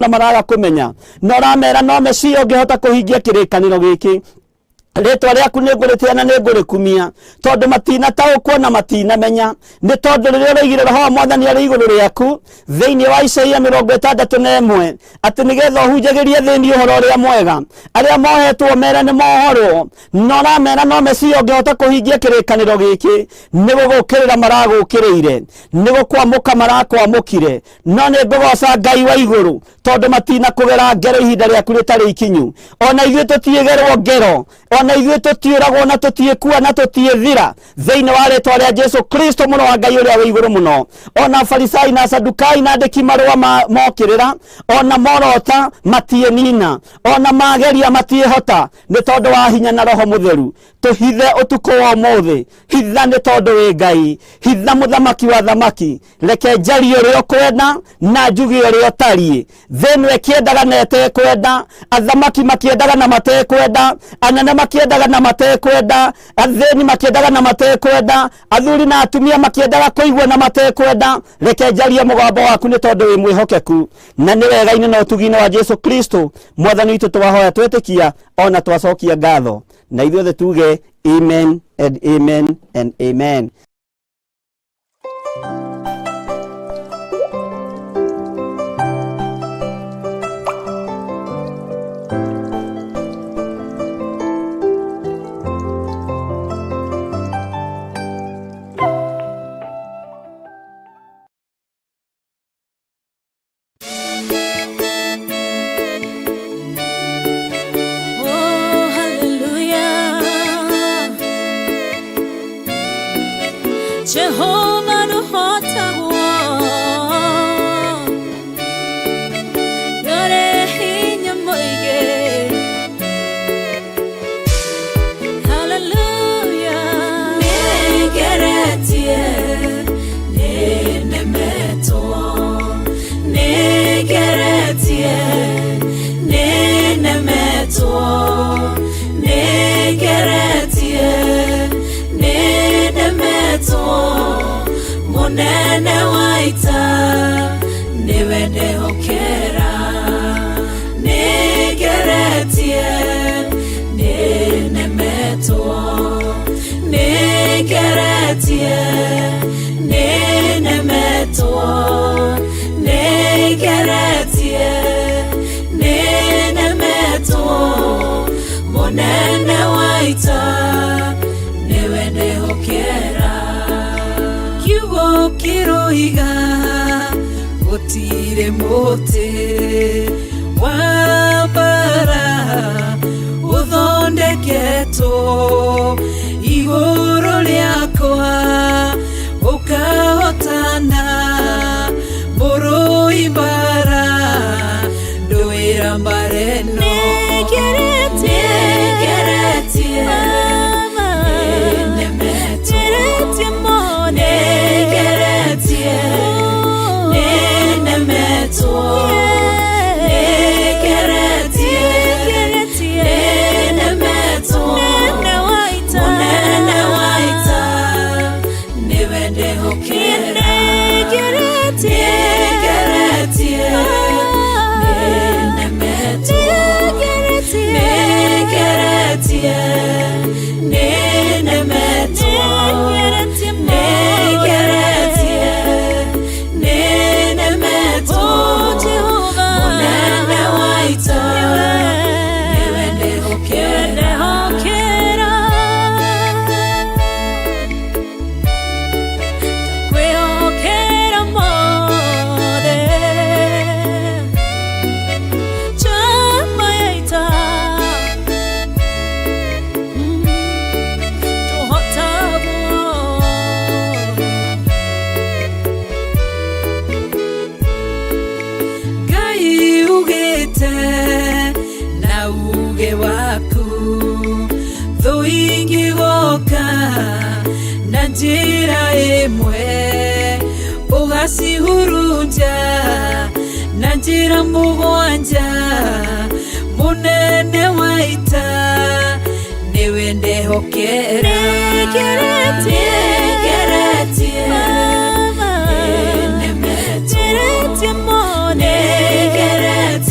Na maraga kũmenya na ũramera no Mesia ũngĩhota kũhingia kĩrĩkanĩro gĩkĩ. Rĩtwa rĩaku nĩ ngũrĩtĩa na nĩ ngũrĩkumia, tondũ matinataũkwo na matinamenya. Nĩ tondũ rĩrĩa ũroigire Roho wa Mwathani arĩ igũrũ rĩaku thĩinĩ wa Isaia 61, atĩ nĩgetha ũhunjagĩrie thĩni ũhoro ũrĩa mwega, arĩa mohetwo mere nĩ mohorwo, na ũramera no Mesia ũngĩhota kũhingia kĩrĩkanĩro gĩkĩ. Nĩ gũgũkĩrĩra maragũkĩrĩire, nĩ gũkwamũka marakwamũkire, no nĩ ngũgoca Ngai wa igũrũ, tondũ matina kũgera ngero ihinda rĩaku rĩtarĩ ikinyu. Ona ithuĩ tũtiĩgerwo ngero, ona ithuĩ tũtiũragwo na tũtiĩkua na tũtiĩthira, thĩinĩ wa rĩtwa rĩa Jesu Kristo, mũno wa Ngai ũrĩa wĩ igũrũ mũno. Ona Farisai na Sadukai na andĩki marũa mokĩrĩra, ona morota matiĩnina, ona mageria matiĩhota, nĩ tondũ wa hinya na Roho Mũtheru. Tũhithe ũtukũ wa ũmũthĩ, hitha, nĩ tondũ wĩ Ngai. Hitha, mũthamaki wa thamaki. Reke njarie ũrĩa ũkwenda na njuge ũrĩa ũtariĩ. Thĩ ĩno ĩkĩendaga na ĩtekwenda, athamaki makĩendaga na matekwenda, anene makĩendaga na matekwenda, athĩni makĩendaga na matekwenda, athuri na atumia makĩendaga kũigua na matekwenda, reke njarie mũgambo waku, nĩ tondũ wĩ mwĩhokeku. Na nĩ wega-inĩ na ũtugi-inĩ wa Jesu Kristo Mwathani witũ twahoya, twetĩkia, ona twacokia ngatho, na ithuothe tuge amen and amen and amen. Oh, hallelujah. Jehovah nũhotagwo. Ndũrĩ hinya mũingĩ. Hallelujah. Nĩngeretie, nĩnemetwo. Nĩngeretie, nĩnemetwo. Nĩngeretie, nĩnemetwo. Mũnene wa ita nĩwe ndehokera. Nĩngeretie, nĩnemetwo. Nĩngeretie, nĩnemetwo. Nĩngeretie, nĩnemetwo. Mũnene wa ita nĩwe ndehokera. Kiugo kĩroiga gũtirĩ mũtĩ wa mbara ũthondeketwo igũrũ rĩakwa ũkahotana. Mũrũi mbara ndũĩra mbara ĩno. Nĩngeretie. Nĩngeretie, Mama. nĩnemetwo. Ngeretie mũno. Nĩngeretie, nĩnemetwo. Nĩngeretie, Ngeretie. nĩnemetwo. Mũnene wa ita. Mũnene wa ita nĩwe ndehokera. Nĩngeretie. Nĩngeretie, nĩnemetwo. Nĩngeretie. Nĩngeretie, nĩnemetwo. Nĩngeretie mũno. Nĩngeretie, nĩnemetwo. Oh, Jehovah. Mũnene wa ita nĩwe ndehokera. Ndehokera. Ndakwĩhokera mothe. Njamba ya ita. Tũhotagwo. Ngai ugĩte na uge waku, thũ ingĩgoka na njĩra ĩmwe, ũgacihurunja na njĩra mũgwanja. Mũnene wa ita nĩwe ndehokera. Nĩngeretie. Nĩngeretie, Mama. nĩnemetwo. Ngeretie mũno. Nĩngeretie,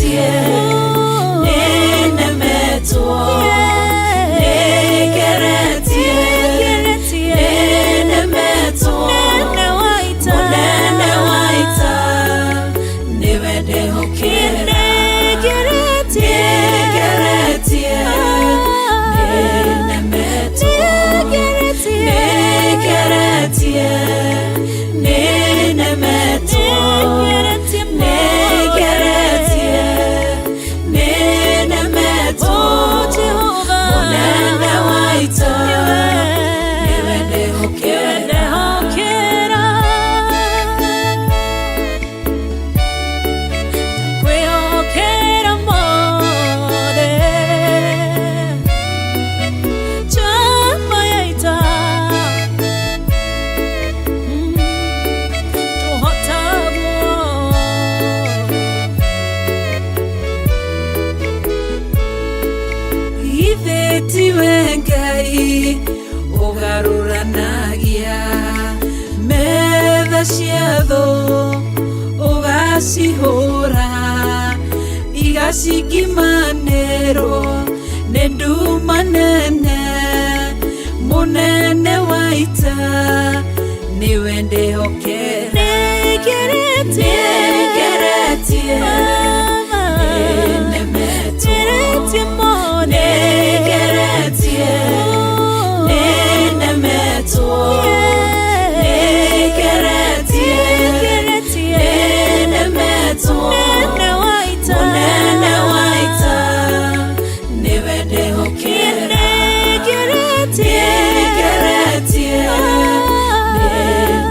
Nĩnemetwo, nĩngeretie, nĩnemetwo, mũnene wa ita, nĩwe ndehokera. Kwĩhokera mothe njamba ya ita tũhotagwo Ithe tiwe Ngai ũgarũranagia metha cia thũ ũgacihũra igacingimanĩrwo nĩ nduma nene mũnene wa ita nĩwe ndĩhokera. Nĩngeretie Nĩngeretie, nĩnemetwo, nĩngeretie mothe nĩngeretie, nĩnemetwo, nĩngeretie, nĩngeretie nĩnemetwo, mũnene wa ita mũnene wa ita, nĩwe ndĩhokera. Nĩngeretie Nĩngeretie,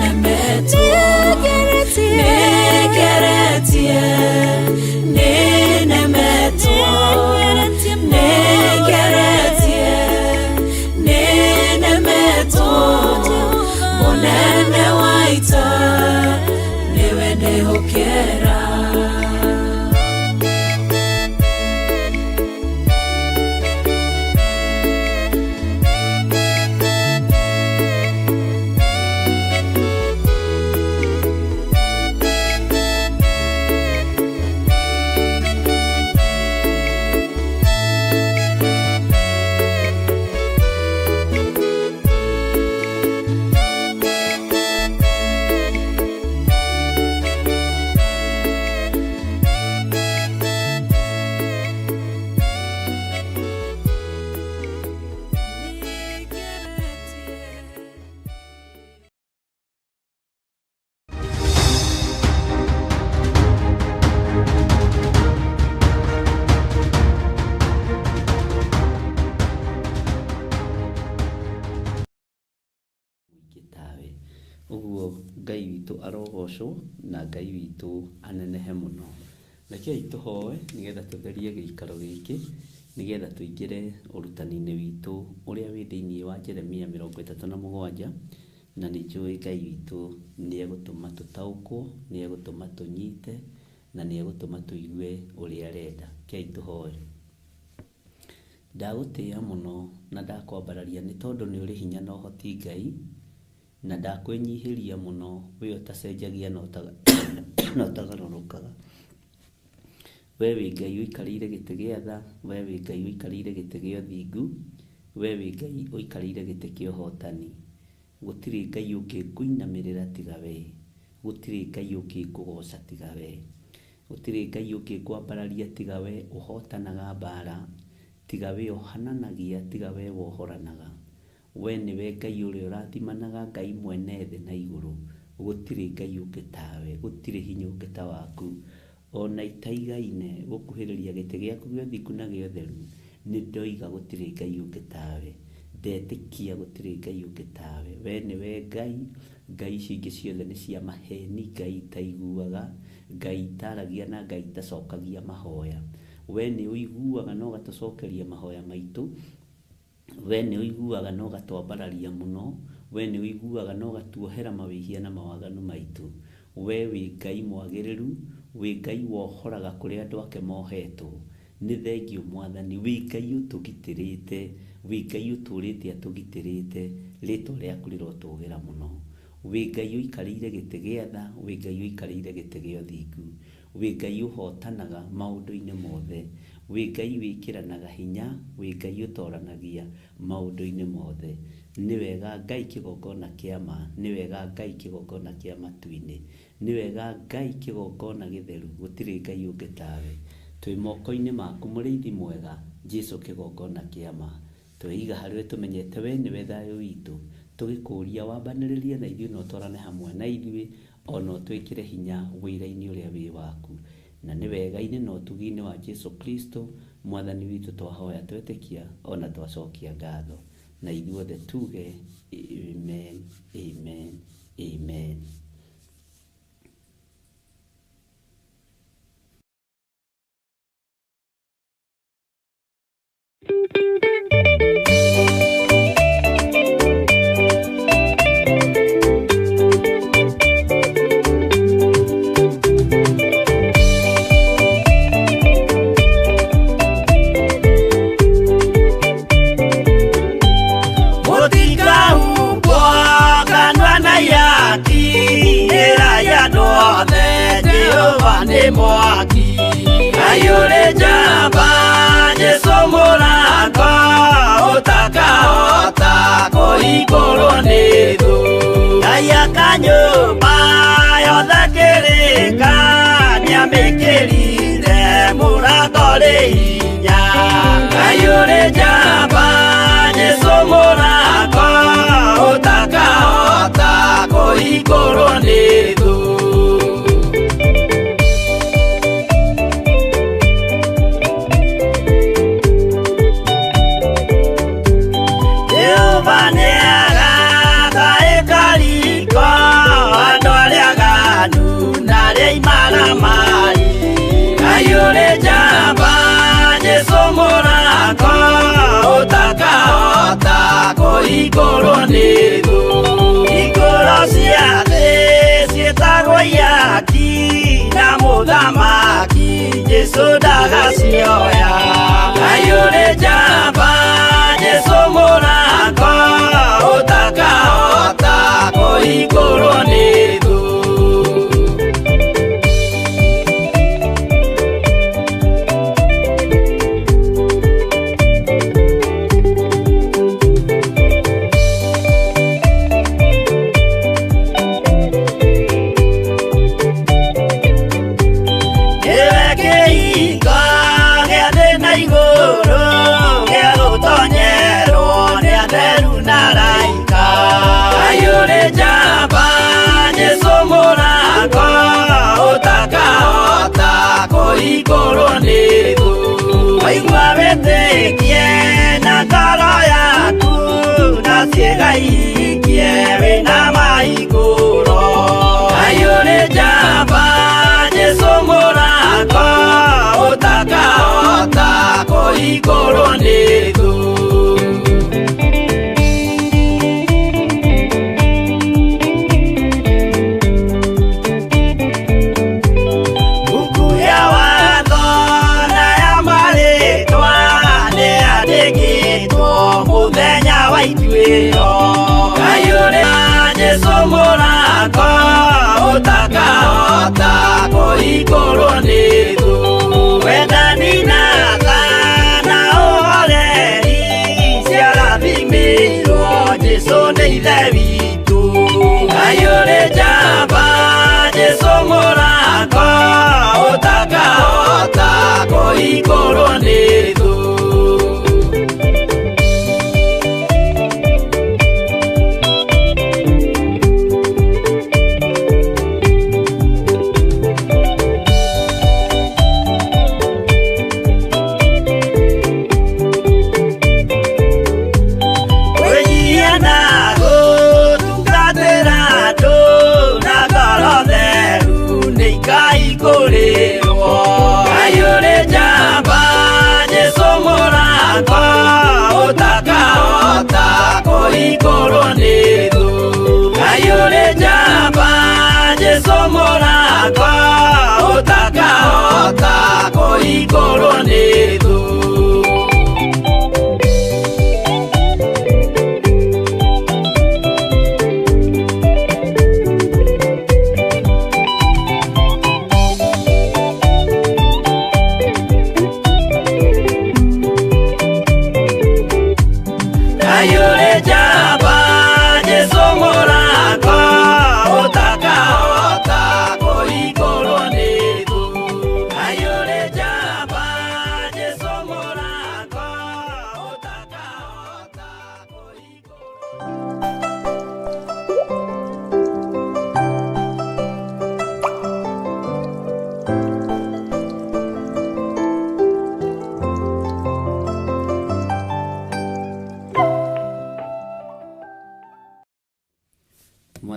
nĩnemetwo, nĩngeretie nĩngeretie, nĩnemetwo, nĩngeretie nĩngeretie, nĩnemetwo, mũnene wa ita, nĩwe ndĩhokera. Mũingĩ tawe. Ũguo Ngai witũ arogocwo na Ngai witũ anenehe mũno. Rekei tũhoe nĩgetha tũtherie gĩikaro gĩkĩ nĩgetha tũingĩre ũrutani-inĩ witũ ũrĩa wĩ thĩinĩ wa Jeremia 37 na nĩ njũĩ Ngai witũ nĩ egũtũma tũtaũkwo, nĩ egũtũma tũnyite na nĩ egũtũma tũigue ũrĩa arenda. Rekei tũhoe. Ndagũtĩĩa mũno na ndakwambararia nĩ tondũ nĩ ũrĩ hinya na ũhoti Ngai, na ndakwĩnyihĩria mũno we ũtacenjagia na ũtagarũrũkaga. We wĩ Ngai ũikarĩire gĩtĩ gĩa tha, we wĩ Ngai ũikarĩire gĩtĩ gĩa ũthingu, we wĩ Ngai ũikarĩire gĩtĩ kĩa ũhotani. Gũtirĩ Ngai ũngĩ ngũinamĩrĩra tiga we, gũtirĩ Ngai ũngĩ ngũgoca tiga we, gũtirĩ Ngai ũngĩ ngwambararia tiga we ũhotanaga mbara, tiga we ũhananagia, tiga we wohoranaga. We nĩwe Ngai ũrĩa ũrathimanaga, Ngai mwene thĩ na igũrũ. Gũtirĩ Ngai ũngĩ tawe, gũtirĩ hinya ũngĩ ta waku. Ona itaigaine gũkuhĩrĩria gĩtĩ gĩaku gĩa ũthingu na gĩa ũtheru, nĩ ndoiga gũtirĩ Ngai ũngĩ tawe. Ndetĩkia gũtirĩ Ngai ũngĩ tawe. We nĩwe Ngai, Ngai ici ingĩ ciothe nĩ cia maheni, Ngai itaiguaga, Ngai itaragia na Ngai itacokagia mahoya. We nĩ ũiguaga na ũgatũcokeria mahoya maitũ. We nĩ ũiguaga na ũgatwambararia mũno. We nĩ ũiguaga na ũgatuohera mawĩhia na mawaganu maitũ. We wĩ Ngai mwagĩrĩru, wĩ Ngai wohoraga kũrĩa andũ ake mohetwo. Nĩ thengiũ Mwathani, wĩ Ngai ũtũgitĩrĩte, wĩ Ngai ũtũrĩte atũgitĩrĩte, rĩtwa rĩaku rĩrotũgĩra mũno. Wĩ Ngai ũikarĩire gĩtĩ gĩa tha, wĩ Ngai ũikarĩire gĩtĩ gĩa ũthingu, wĩ Ngai ũhotanaga maũndũ-inĩ mothe, wĩ Ngai wĩkĩranaga hinya, wĩ Ngai ũtoranagia maũndũ-inĩ mothe. Nĩ wega Ngai kĩgongona kĩa ma, nĩ wega Ngai kĩgongona kĩa matu-inĩ, nĩ wega Ngai kĩgongona gĩtheru, gũtirĩ Ngai ũngĩ tawe. Twĩ moko-inĩ maku mũrĩithi mwega, Jesu kĩgongona kĩa ma. Tweiga harĩ we tũmenyete we nĩwe thayũ witũ, tũgĩkũria wambanĩrĩrie na ithuĩ na ũtwarane hamwe na ithuĩ Ona ũtwĩkĩre hinya wĩra-inĩ ũrĩa wĩ waku. Na nĩ wega-inĩ na ũtugi-inĩ wa Jesu Kristo mwathani witũ twahoya twetĩkia ona twacokia ngatho. Na ithuothe tuge amen, amen, amen. Mũtikahumbwo kanua na ihaki, ĩra ya andũ othe Jehova nĩ mwaki. Ngai ũrĩ njamba, Jesũ mũrango, ũtakahota kũhingũrwo nĩ thũ. Ngai aka nyũmba yothe kĩrĩka, nĩamĩkĩrire mũrango rĩ hinya. Ngai ũrĩ njamba, Jesũ mũrango, ũtakahota kũhingũrwo nĩ thũ. Jehova nĩagaka ĩkariko, andũ arĩa aganu na arĩa imaramari. Ngai ũrĩ njamba, Jesũ mũrango, ũtakahota kũhingũrwo nĩ thũ. Hingũro cia thĩ ciĩtagwo ihaki, na mũthamaki Jesũ ndagacioya. Ngai ũrĩ njamba, Jesũ mũrango, ũtakahota kũhingũrwo nĩ thũ. Nĩwe kĩhingo gĩa thĩ na igũrũ, gĩa gũtonyerwo nĩ atheru na araika. Ngai ũrĩ njamba, Jesũ mũrango, ũtakahota kũhingũrwo nĩ thũ. Waigua wĩtĩkie na ngoro yaku, na ciĩga ihingie wĩna mahingũro. Ngai ũrĩ njamba, Jesũ mũrango, ũtakahota kũhingũrwo nĩ thũ. Buku ya watho na ya marĩtwa nĩyandĩkĩtwo mũthenya wa ituĩro. Ngai ũrĩ Jesũ mũrango, ũtakahota kũhingũrwo nĩ thũ. Wendani na tha na ũhoreri ciarathimĩirwo Jesũ nĩ Ithe witũ. Ngai ũrĩ njamba, Jesũ mũrango, ũtakahota kũhingũrwo nĩ thũ. Kwĩnyihia na gũtungatĩra andũ na ngoro theru nĩikaihingũrĩrwo. Ngai ũrĩ njamba, Jesũ mũrango, ũtakahota kũhingũrwo nĩ thũ. Ngai ũrĩ njamba, Jesũ mũrango, ũtakahota kũhingũrwo nĩ thũ. Ngai ũrĩ njamba, Jesũ mũrango, ũtakahota kũhingũrwo nĩ thũ. Ngai ũrĩ njamba,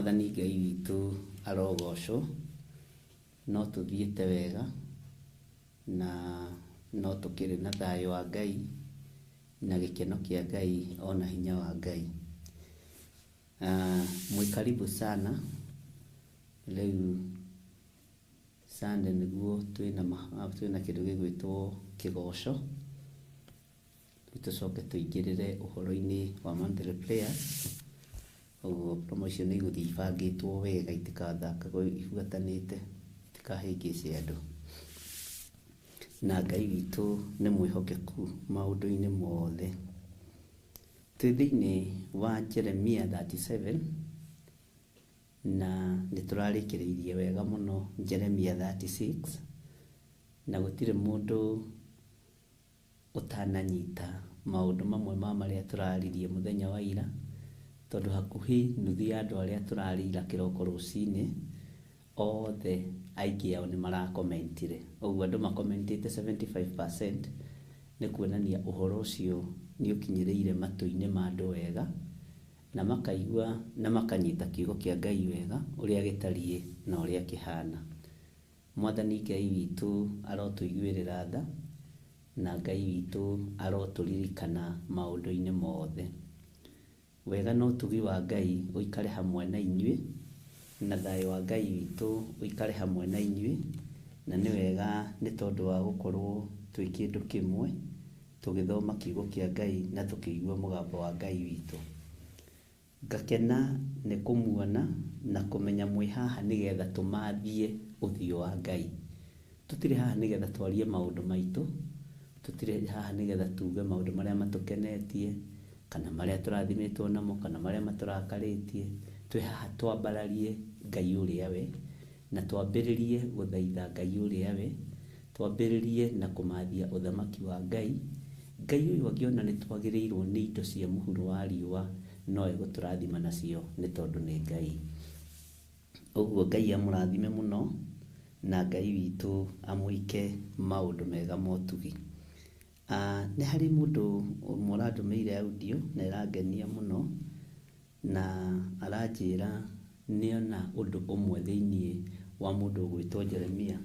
Mwathani Ngai witũ arogocwo, no tũthiĩte wega na no tũkĩrĩ na thayũ wa Ngai na gĩkeno kĩa Ngai ona hinya wa Ngai. Mwĩ karibu sana. Rĩu Sunday nĩguo twĩna kĩndũ gĩgwĩtwo kĩgoco. Rĩu tũcoke tũingĩrĩre ũhoro-inĩ wa monthly prayers. Ũguo promo icio nĩ igũthiĩ ibangĩtwo wega itikathakagwo ibuatanĩte, itikahĩngĩce andũ. Na Ngai witũ nĩ mwĩhokeku maũndũ-inĩ mothe. Twĩ thĩinĩ wa Jeremia 37 na nĩ tũrarĩkĩrĩirie wega mũno Jeremia 36 na gũtirĩ mũndũ ũtananyita maũndũ mamwe ma marĩa tũraririe mũthenya wa ira, tondũ hakuhĩ nuthu ya andũ arĩa tũrarĩ ira kĩroko rũcinĩ othe aingĩ ao nĩ marakomentire. Ũguo andũ makomentĩte 75% nĩ kuonania ũhoro ũcio nĩ ũkinyĩrĩire matũ-inĩ ma andũ wega, na makaigua na makanyita kiugo kĩa Ngai wega ũrĩa gĩtariĩ na ũrĩa kĩhana. Mwathani Ngai witũ arotũiguĩrĩra tha, na Ngai witũ arotũririkana maũndũ-inĩ mothe. Wega na ũtugi wa Ngai ũikare hamwe na inyuĩ, na thayũ wa Ngai witũ ũikare hamwe na inyuĩ, na nĩ wega nĩ tondũ wa gũkorwo twĩ kĩndũ kĩmwe, tũgĩthoma kiugo kĩa Ngai na tũkĩigua mũgambo wa Ngai witũ. Ngakena nĩ kũmuona na kũmenya mwĩ haha nĩgetha tũmathie ũthiũ wa Ngai. Tũtirĩ haha nĩgetha twarie maũndũ maitũ, tũtirĩ haha nĩgetha tuge maũndũ marĩa matũkenetie, kana marĩa tũrathimĩtwo namo, kana marĩa matũrakarĩtie. Twĩ haha twambararie Ngai ũrĩa we, na twambĩrĩrie gũthaitha Ngai ũrĩa we, twambĩrĩrie na kũmathia ũthamaki wa Ngai. Ngai ũyũ angĩona nĩ twagĩrĩirwo nĩ indo cia mũhuro wa riũa, no egũtũrathima nacio nĩ tondũ nĩ Ngai. Ũguo Ngai amũrathime mũno, na Ngai witũ amwĩke maũndũ mega ma ũtugi. Nĩ harĩ mũndũ ũmwe ũrandũmĩire audio na ĩrangenia mũno, na aranjĩra nĩona ũndũ ũmwe thĩiniĩ wa mũndũ ũgwĩtwo Jeremia.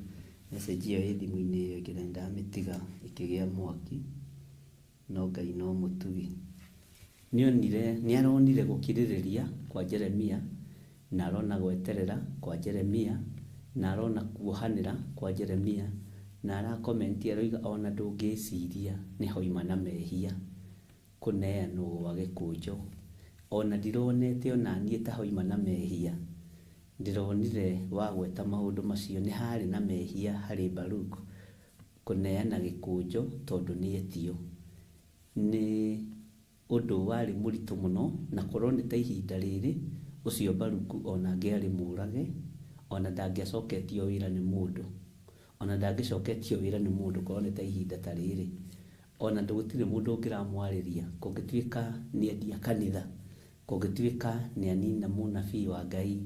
Message ĩyo ĩ thimũ-inĩ ĩyo ĩngĩ na nĩndamĩtiga ĩkĩgĩa mwaki, no Ngai no mũtugi. Nĩaronire gũkirĩrĩria kwa Jeremia, na arona gweterera kwa Jeremia, na arona kuohanĩra kwa Jeremia, na arakomenti aroiga ona ndũngĩciria nĩ hoima na mehia kũneanwo gwa gĩkũnjo. Ona ndironete ona niĩ ta hoima na mehia, ndĩronire wagweta maũndũ macio nĩ harĩ na mehia harĩ Baruk kũneana gĩkũnjo tondũ nĩ etio. Nĩ ũndũ warĩ mũritũ mũno, na korwo nĩ ta ihinda rĩrĩ, ũcio Baruku ona angĩarĩ mũrage, ona ndangĩacoketio wĩra nĩ mũndũ. Ona ndangĩcoketio wĩra nĩ mũndũ korwo nĩ ta ihinda ta rĩrĩ. Ona gũtirĩ mũndũ ũngĩramwarĩria, kũngĩtuĩka nĩ endia kanitha, kũngĩtuĩka nĩ anina mũnabii wa Ngai,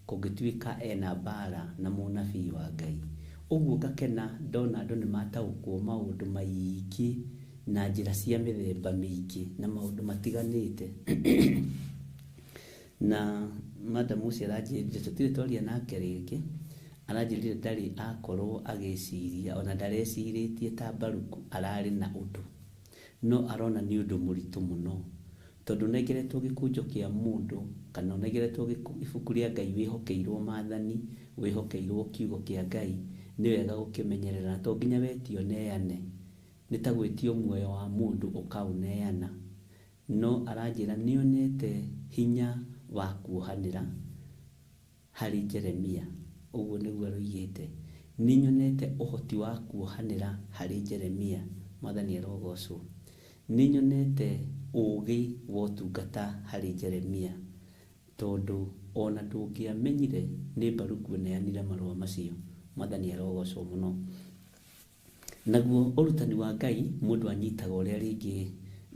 kũngĩtuĩka ena mbara na mũnabii wa Ngai. Ũguo ngakena ndona andũ nĩ mataũkwo maũndũ maingĩ na njĩra cia mĩthemba mĩingĩ na maũndũ matiganĩte. Na madam ũcio aranjĩrire tũtirĩ twaria nake rĩngĩ, aranjĩrire ndarĩ akorwo agĩciria, ona ndarecirĩtie ta Baruku ararĩ na ũndũ, no arona nĩ ũndũ mũritũ mũno, tondũ ũnengeretwo gĩkũnjo kĩa mũndũ, kana ũnengeretwo ibuku rĩa Ngai wĩhokeirwo maathani, wĩhokeirwo kiugo kĩa Ngai, nĩ wega gũkĩmenyerera, na to nginya wetio ũneane, nĩ ta gwĩtio muoyo wa mũndũ ũkaũneana. No aranjĩra nĩonete hinya wa kuohanĩra harĩ Jeremia, ũguo nĩguo aroigĩte, nĩnyonete ũhoti wa kuohanĩra harĩ Jeremia, Mwathani arogocwo. Nĩnyonete ũgĩ wa ũtungata harĩ Jeremia, tondũ ona ndũngĩamenyire nĩ Baruku ũneanire marũa macio, Mwathani arogocwo mũno. Naguo ũrutani wa Ngai mũndũ anyitaga ũrĩa rĩngĩ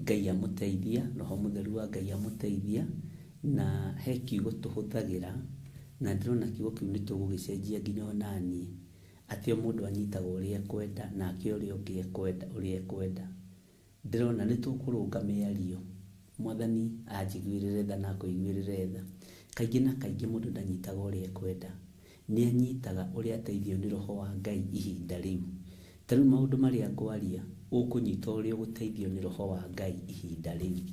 Ngai amũteithia, Roho Mũtheru wa Ngai amũteithia, na he kiugo tũhũthagĩra, na ndĩrona kiugo kĩu nĩ tũgũgĩcenjia nginya onaniĩ, atĩ o mũndũ anyitaga ũrĩa ekwenda, nake ũrĩa ũngĩ ekwenda ũrĩa ekwenda. Ndĩrona nĩ tũkũrũnga mĩario, Mwathani anjiguĩrĩre tha na akũiguĩrĩre tha. Kaingĩ na kaingĩ mũndũ ndanyitaga ũrĩa ekwenda, nĩ anyitaga ũrĩa ateithio nĩ roho wa Ngai ihinda rĩu. Ta rĩu maũndũ marĩa ngwaria, ũkũnyita ũrĩa ũgũteithio nĩ roho wa Ngai ihinda rĩu.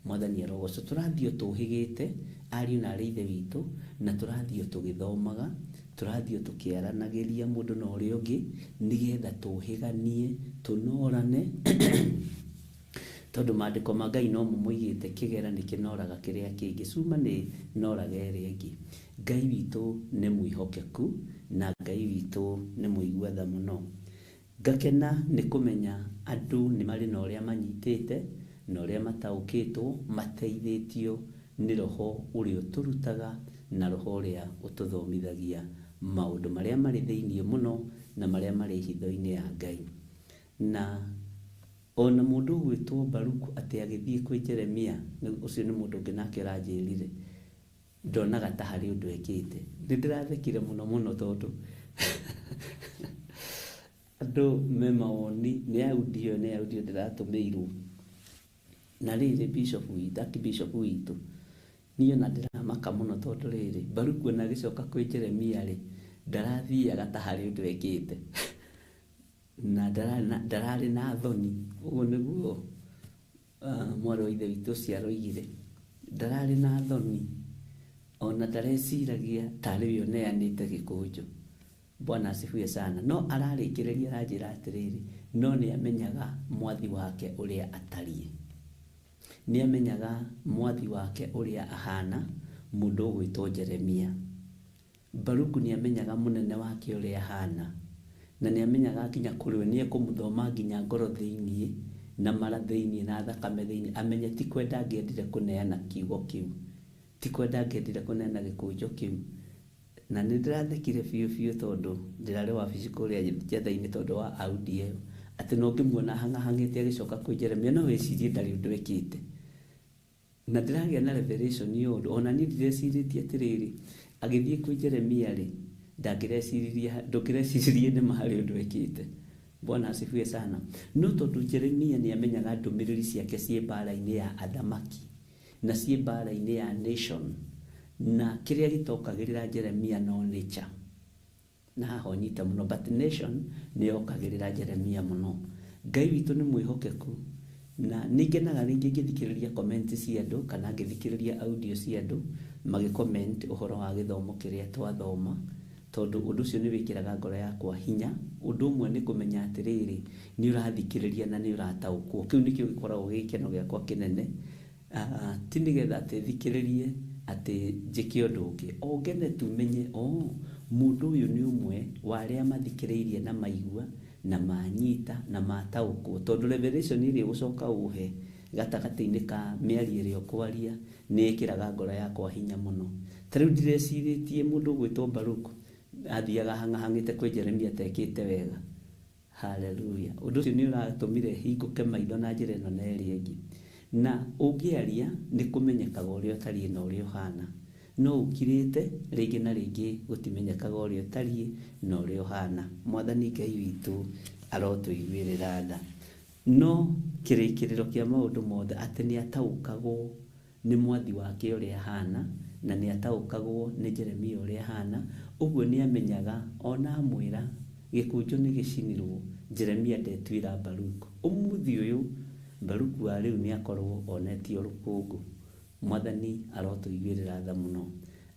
Mwathani arogocwo. Tũrathiĩ o tũhĩgĩte, ariũ na arĩ ithe witũ, na tũrathiĩ o tũgĩthomaga, tũrathiĩ o tũkĩaranagĩria mũndũ na ũrĩa ũngĩ, nĩgetha tũhĩganie, tũnorane, tondũ maandĩko ma Ngai no mo moigĩte kĩgera nĩ kĩnoraga kĩrĩa kĩngĩ, cuma nĩ noraga ĩrĩa ĩngĩ. Ngai witũ nĩ mwĩhokeku, na Ngai witũ nĩ mũigua tha mũno. Ngakena nĩ kũmenya andũ nĩ marĩ na ũrĩa manyitĩte, na ũrĩa mataũkĩtwo, mateithĩtio nĩ roho ũrĩa ũtũrutaga, na roho ũrĩa ũtũthomithagia maũndũ marĩa marĩ thĩiniĩ mũno, na marĩa marĩ hitho-inĩ ya Ngai. Na ona mũndũ ũgwĩtwo Baruku atĩ agĩthiĩ kwĩ Jeremia, ũcio nĩ mũndũ ũngĩ nake ũranjĩrire, ndonaga ta harĩ ũndũ ekĩte. Nĩ ndĩrathekire mũno mũno tondũ andũ me mawoni, nĩ audio, nĩ audio ndĩratũmĩirwo. Na rĩrĩ bishop witũ, archbishop witũ, niĩ ona ndĩramaka mũno tondũ rĩrĩ, Baruku ona agĩcoka kwĩ Jeremia rĩ, ndarathiaga ta harĩ ũndũ ekĩte. Na ndararĩ na thoni. Ũguo nĩguo mwarĩ wa ithe witũ ũcio aroigire. Ndararĩ na thoni, ona ndareciragia tarĩ we ũneanĩte gĩkũnjo. Bwana asifiwe sana. No ararĩkĩrĩria aranjĩra atĩrĩrĩ, no nĩ amenyaga mwathi wake ũrĩa atariĩ. Nĩ amenyaga mwathi wake ũrĩa ahana, mũndũ ũgwĩtwo Jeremia. Baruku nĩ amenyaga mũnene wake ũrĩa ahana, na nĩ amenyaga akinya kũrĩ we nĩ ekũmũthoma nginya ngoro thĩiniĩ, na mara thĩiniĩ, na thakame thĩiniĩ, amenye ti kwenda angĩendire kũneana kiugo kĩu, ti kwenda angĩendire kũneana gĩkũnjo kĩu. Na nĩ ndĩrathekire biũ biũ tondũ ndĩrarĩ wabici kũrĩa njetha-inĩ tondũ wa audio ĩyo, atĩ no ngĩmuona hang'ahang'ĩte agĩcoka kwĩ Jeremia, no wĩcirie ndarĩ ũndũ ekĩte. Na ndĩragĩa na revelation ya ũndũ, ona niĩ ndirecirĩtie atĩrĩrĩ, agĩthiĩ kwĩ Jeremia rĩ, ndangĩreciririe, ndũngĩreciririe nĩ ma harĩ ũndũ ekĩte. Bwana asifiwe sana. No tondũ Jeremia nĩ amenyaga ndũmĩrĩri ciake ciĩ mbara-inĩ ya athamaki, na ciĩ mbara-inĩ ya nation, na kĩrĩa gĩtokagĩrĩra Jeremia no nature. Na haha ũnyite mũno, but nation nĩ yokagĩrĩra Jeremia mũno. Ngai witũ nĩ mwĩhokeku, na nĩ ngenaga rĩngĩ ngĩthikĩrĩria comment cia andũ, kana ngĩthikĩrĩria audio cia andũ magĩ-comment ũhoro wa gĩthomo kĩrĩa twathoma, tondũ ũndũ ũcio nĩ wĩkĩraga ngoro yakwa hinya. Ũndũ ũmwe nĩ kũmenya atĩrĩrĩ, nĩ ũrathikĩrĩria na nĩ ũrataũkwo. Kĩu nĩkĩo gĩkoragwo gĩ gĩkeno gĩakwa kĩnene. Ti nĩgetha atĩ thikĩrĩrie atĩ njĩke ũndũ ũngĩ, o ngene tu menye, oh, mũndũ ũyũ nĩ ũmwe wa arĩa mathikĩrĩirie na maigua na manyita na mataũkwo, tondũ revelation ĩrĩa ũgũcoka ũhe gatagatĩ-inĩ ka mĩario ĩrĩa ũkwaria nĩ ĩkĩraga ngoro yakwa hinya mũno. Ta rĩu ndirecirĩtie mũndũ ũgwĩtwo Baruku athiaga hang'ahang'ĩte kwĩ Jeremia atekĩte wega. Hallelujah. Ũndũ ũcio nĩ ũratũmire hingũke maitho na njĩra ĩno na ĩrĩa ĩngĩ. Na ũngĩaria nĩ kũmenyekaga ũrĩa ũtariĩ na ũrĩa ũhana. No ũkirĩte rĩngĩ na rĩngĩ gũtimenyekaga ũrĩa ũtariĩ na ũrĩa ũhana. Mwathani Ngai witũ arotũiguĩrĩra tha. No kĩrĩkĩrĩro kĩa maũndũ mothe atĩ nĩ ataũkagwo nĩ mwathi wake ũrĩa ahana, na nĩ ataũkagwo nĩ Jeremia ũrĩa ahana. Ũguo nĩ amenyaga ona amwĩra gĩkũnjo nĩ gĩcinirwo, Jeremia ndetuĩra Baruku. Ũmũthĩ ũyũ Baruku wa rĩu nĩ akorwo onetio rũkũngũ. Mwathani arotũiguĩrĩra tha mũno.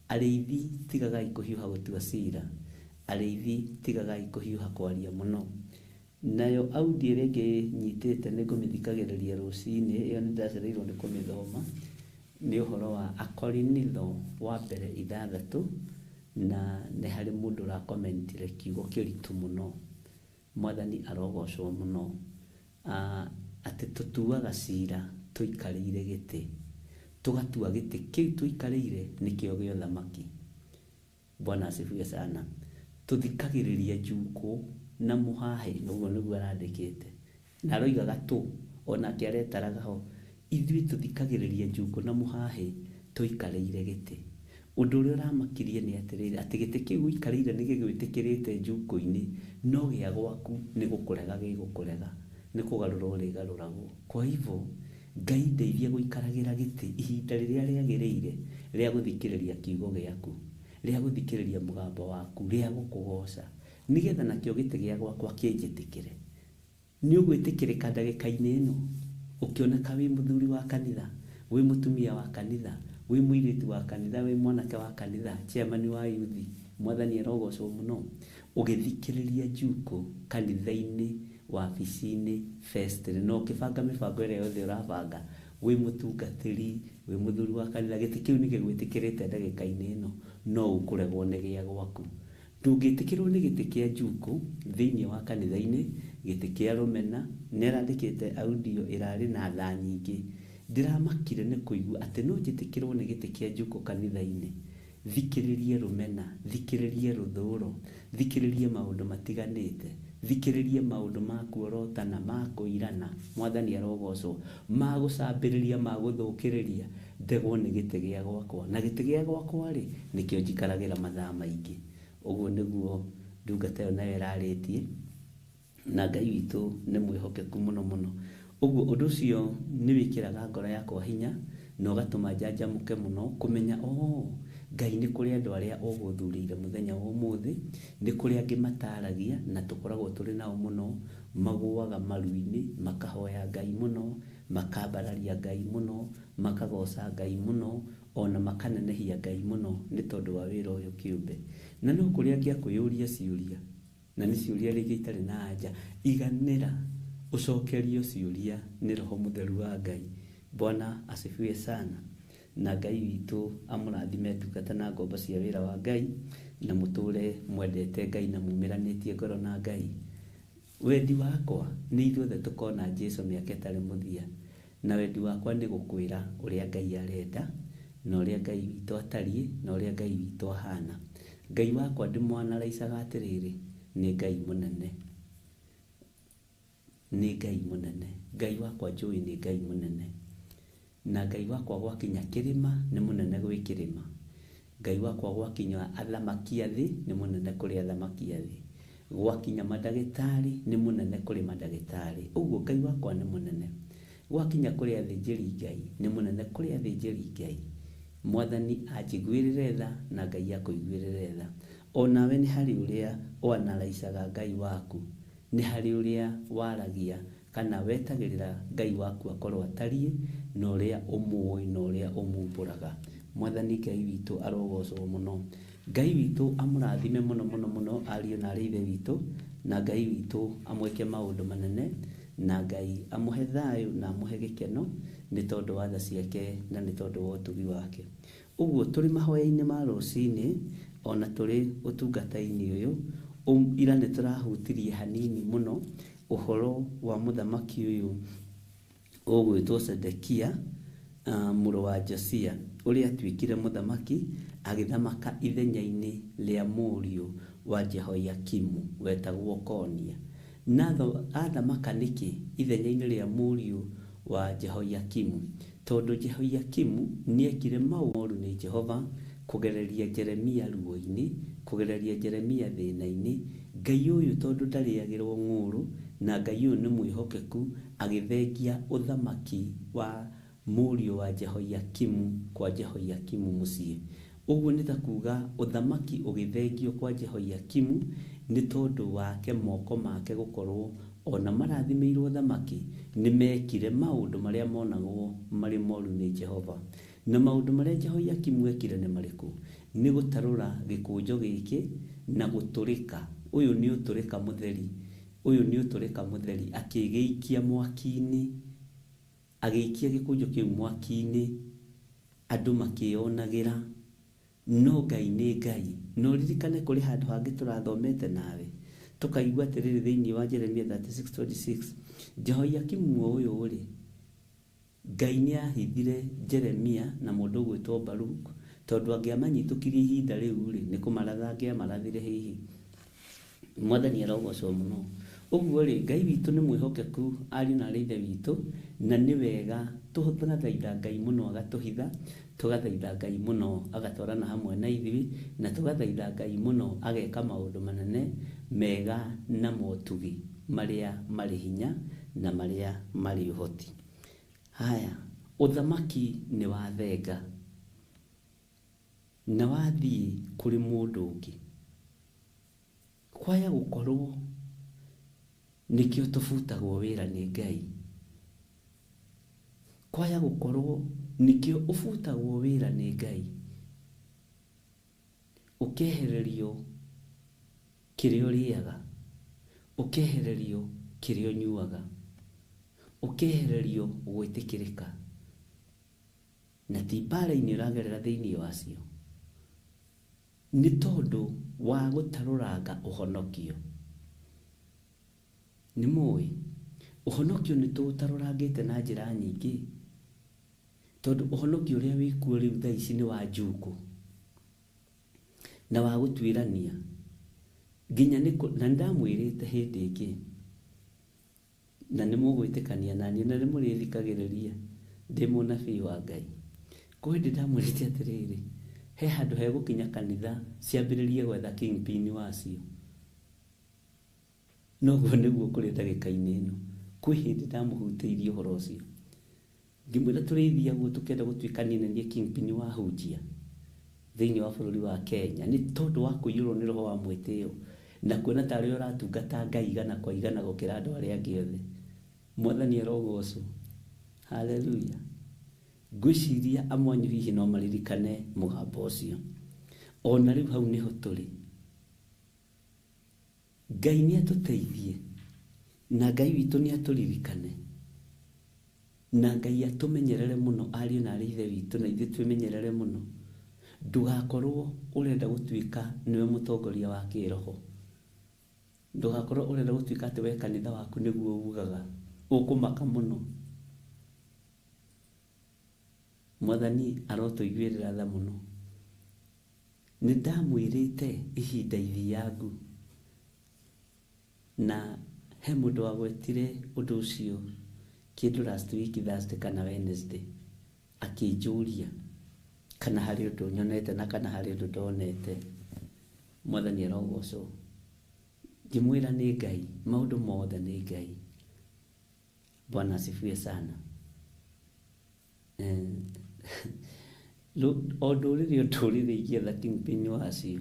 Arĩithi tigagai kũhiũha gũtua cira, arĩithi tigagai kũhiũha kwaria mũno. Nayo audio ĩrĩa ĩngĩ nyitĩte nĩ ngũmĩthikagĩrĩria rũcinĩ, ĩyo nĩ ndacereirwo nĩ kũmĩthoma, nĩ ũhoro wa Akorinitho wa mbere 6, na nĩ harĩ mũndũ ũrakomentire kiugo kĩritũ mũno. Mwathani arogocwo mũno. Atĩ tũtuaga cira tũikarĩire gĩtĩ, tũgatua gĩtĩ kĩu tũikarĩire nĩkĩo gĩa ũthamaki. Bwana asifiwe sana. Tũthikagĩrĩria njukũ na mũhahĩ, ũguo nĩguo arandĩkĩte. Na aroigaga tũ, onake aretaraga ho, ithuĩ tũthikagĩrĩria njukũ na mũhahĩ tũikarĩire gĩtĩ. Ũndũ ũrĩa ũramakirie nĩ atĩrĩrĩ, atĩ gĩtĩ kĩu ũikarĩire nĩ gĩgwĩtĩkĩrĩte njukũ-inĩ, no gĩa gwaku nĩ gũkũrega gĩgũkũrega, nĩ kũgarũra ũrĩgarũragwo. Kwa hivyo, Ngai ndeithia gũikaragĩra gĩtĩ ihinda rĩrĩa rĩagĩrĩire rĩa gũthikĩrĩria kiugo gĩaku, rĩa gũthikĩrĩria mũgambo waku, rĩa gũkũgoca, nĩgetha nakĩo gĩtĩ gĩa gwakwa kĩnjĩtĩkĩre. Nĩ ũgwĩtĩkĩrĩka ndagĩka-inĩ ĩno ũkĩoneka wĩ mũthuri wa kanitha, wĩ mũtumia wa kanitha, wĩ mũirĩtu wa kanitha, wĩ mwanake wa kanitha, chairman wa yuthi, Mwathani arogocwo mũno, ũgĩthikĩrĩria njukũ kanitha-inĩ, wabici-inĩ, festry, na ũkĩbanga mĩbango ĩrĩa yothe ũrabanga, wĩ mũtungatĩri, wĩ mũthuri wa kanitha, gĩtĩ kĩu nĩ gĩgwĩtĩkĩrĩte ndagĩka-inĩ ĩno, no ũkũregwo nĩ gĩa gwaku. Ndũngĩtĩkĩrwo nĩ gĩtĩ kĩa njukũ thĩinĩ wa kanitha-inĩ, gĩtĩ kĩa rũmena, nĩ arandĩkĩte audio ĩrarĩ na tha nyingĩ. Ndĩramakire nĩ kũigua atĩ no njĩtĩkĩrwo nĩ gĩtĩ kĩa njukũ kanitha-inĩ, thikĩrĩrie rũmena, thikĩrĩrie rũthũro, thikĩrĩrie maũndũ matiganĩte, thikĩrĩrie maũndũ ma kuorotana, ma kũirana, Mwathani arogocwo, ma gũcambĩrĩria, ma gũthũkĩrĩria, ndegwo nĩ gĩtĩ gĩa gwakwa. Na gĩtĩ gĩa gwakwa-rĩ, nĩkĩo njikaragĩra mathaa maingĩ. Ũguo nĩguo ndungata ĩyo nayo ĩrarĩtie, na Ngai witũ nĩ mwĩhokeku mũno mũno. Ũguo ũndũ ũcio nĩ wĩkĩraga ngoro yakwa hinya na ũgatũma njanjamũke mũno kũmenya oh, Ngai nĩ kũrĩ andũ arĩa ũgũthurĩire mũthenya wa ũmũthĩ, nĩ kũrĩ angĩ mataragia na tũkoragwo tũrĩ nao mũno, magũaga maru-inĩ, makahoya Ngai mũno, makambararia Ngai mũno, makagoca Ngai mũno, ona makanenehia Ngai mũno nĩ tondũ wa wĩra ũyũ kĩũmbe. Na no kũrĩ angĩ a kwĩyũria ciũria, na nĩ ciũria rĩngĩ itarĩ na anja, iganĩra ũcokerio ciũria nĩ Roho Mũtheru wa Ngai. Bwana asifiwe sana. Na Ngai witũ amũrathime ndungata na ngombo cia wĩra wa Ngai, na mũtũre mwendete Ngai na mumĩranĩtie ngoro na Ngai. Wendi wakwa nĩ ithuothe tũkona Jesu mĩaka ĩtarĩ mũthia, na wendi wakwa nĩ gũkwĩra ũrĩa Ngai arenda, na ũrĩa Ngai witũ atariĩ, na ũrĩa Ngai witũ ahana. Ngai wakwa ndĩmwanaraicaga atĩrĩrĩ, nĩ Ngai mũnene. Nĩ Ngai mũnene. Ngai wakwa njũĩ nĩ Ngai mũnene. Na Ngai wakwa gwakinya kĩrĩma nĩ mũnene gwĩ kĩrĩma. Ngai wakwa gwakinya athamaki a thĩ nĩ mũnene kũrĩ athamaki a thĩ. Gwakinya mandagĩtarĩ nĩ mũnene kũrĩ mandagĩtarĩ. Ũguo Ngai wakwa nĩ mũnene. Gwakinya kũrĩ athĩnjĩri Ngai nĩ mũnene kũrĩ athĩnjĩri Ngai. Mwathani anjiguĩrĩre tha na Ngai akũiguĩrĩre tha. Onawe nĩ harĩ ũrĩa ũanaraicaga Ngai waku, nĩ harĩ ũrĩa waragia kana wetagĩrĩra Ngai waku akorwo atariĩ, na ũrĩa ũmũĩ na ũrĩa ũmumbũraga. Mwathani Ngai witũ arogocwo mũno. Ngai witũ amũrathime mũno mũno mũno ariũ na arĩ ithe witũ, na Ngai witũ amwĩke maũndũ manene, na Ngai amũhe thayũ na amũhe gĩkeno nĩ tondũ wa tha ciake na nĩ tondũ wa ũtugi wake. Ũguo tũrĩ mahoya-inĩ ma rũcinĩ ona tũrĩ ũtungata-inĩ ũyũ, ira nĩ tũrahutirie hanini mũno ũhoro wa mũthamaki ũyũ ũgwĩtwo Zedekia, mũrũ wa Josia, ũrĩa atuĩkire mũthamaki agĩthamaka ithenya-inĩ rĩa mũriũ wa Jehoiakimu wetagwo Konia. Na athamaka nĩkĩ ithenya-inĩ rĩa mũriũ wa Jehoiakimu? Tondũ Jehoiakimu nĩekire maũndũ moru nĩ Jehova, kũgereria Jeremia ruo-inĩ, kũgereria Jeremia thĩna-inĩ. Ngai ũyũ tondũ ndarĩagĩrwo ng'ũrũ, na Ngai ũyũ nĩ mwĩhokeku, agĩthengia ũthamaki wa mũriũ wa Jehoiakimu kwa Jehoiakimu mũciĩ. Ũguo nĩ ta kuga ũthamaki ũgĩthengio kwa Jehoiakimu nĩ tondũ wake moko make gũkorwo ona marathimĩirwo ũthamaki nĩ mekire maũndũ marĩa monagwo marĩ moru nĩ Jehova. Na maũndũ marĩa Jehoiakimu ekire nĩ marĩkũ? Nĩ gũtarũra gĩkũnjo gĩkĩ na gũtũrĩka. Ũyũ nĩ ũtũrĩka mũtheri. Ũyũ nĩ ũtũrĩka mũtheri. Akĩgĩikia mwaki-inĩ. Agĩikia gĩkũnjo kĩu mwaki-inĩ. Andũ makĩonagĩra. No Ngai nĩ Ngai. Na ũririkane kũrĩ handũ hangĩ tũrathomete nawe. Tũkaigua atĩrĩrĩ thĩinĩ wa Jeremia 36:26. Jehoiakimu o ũyũ rĩ, Ngai nĩ ahithire Jeremia na mũndũ ũgwĩtwo Baruk, tondũ angĩamanyitũkirie ihinda rĩu rĩ, nĩ kũmaratha angĩamarathire hihi. Mwathani arogocwo mũno. Ũguo rĩ, Ngai witũ nĩ mwĩhokeku ariũ na arĩ ithe witũ, na nĩ wega tũgathaitha Ngai mũno agatũhitha, tũgathaitha Ngai mũno agatwarana hamwe na ithuĩ, na tũgathaitha Ngai mũno ageka maũndũ manene mega na motugi marĩa marĩ hinya na marĩa marĩ ũhoti. Haya, ũthamaki nĩ wathenga na wathiĩ kũrĩ mũndũ ũngĩ. Kwaya gũkorwo nĩkĩo tũbutagwo wĩra nĩ Ngai. Kwaya gũkorwo nĩkĩo ũbutagwo wĩra nĩ Ngai. Ũkehererio kĩrĩa ũrĩaga, ũkehererio kĩrĩa ũnyuaga, ũkehererio gwĩtĩkĩrĩka. Na ti mbara-inĩ ũragerera thĩinĩ wacio. Nĩ tondũ wa gũtarũranga ũhonokio. Nĩ mũĩ, ũhonokio nĩ tũũtarũrangĩte na njĩra nyingĩ, tondũ ũhonokio ũrĩa wĩkuo rĩu thaa ici nĩ wa njukũ na wa gũtuĩrania. Nginya nĩ na nĩndamwĩrĩte hĩndĩ ĩngĩ, na nĩ mũgwĩtĩkania naniĩ na nĩ mũrĩthikagĩrĩria ndĩ mũnabii wa Ngai. Kwĩ hĩndĩ ndamwĩrĩte atĩrĩrĩ, he handũ hegũkinya kanitha ciambĩrĩrie gwetha kingpin wacio. Noguo nĩguo kũrĩ ndagĩka-inĩ ĩno. Kwĩ hĩndĩ ndamũhutĩirie ũhoro ũcio. Ngĩmwĩra tũrĩthiagwo tũkĩenda gũtuĩka niĩ nĩ niĩ kingpin wa hunjia thĩinĩ wa bũrũri wa Kenya nĩ tondũ wa kũiyũrwo nĩ roho wa mwĩtĩo na kuona ta arĩ ũratungata Ngai igana kwa igana gũkĩra andũ arĩa angĩ othe. Mwathani arogocwo. Haleluya. Ngwĩciria amwe anyu hihi no maririkane mũgambo ũcio. Ona rĩu hau nĩho tũrĩ. Ngai nĩ atũteithie na Ngai witũ nĩ atũririkane na Ngai atũmenyerere mũno ariũ na arĩ ithe witũ na ithuĩ twĩmenyerere mũno. Ndũgakorwo ũrenda gũtuĩka nĩwe mũtongoria wa kĩroho. Ndũgakorwo ũrenda gũtuĩka atĩ we kanitha waku nĩguo ugaga. Ũkũmaka mũno. Mwathani arotũiguĩrĩra tha mũno. Nĩ ndamwĩrĩte ihinda ithiangu na he mũndũ wagwetire ũndũ ũcio kĩndũ last week Thursday kana Wednesday akĩnjũria kana harĩ ũndũ nyonete na kana harĩ ũndũ ndonete. Mwathani arogocwo. Ngĩmwĩra nĩ Ngai, maũndũ mothe nĩ Ngai. Bwana asifiwe sana. O ndũrĩrĩ o ndũrĩrĩ ingĩetha kingpin wacio,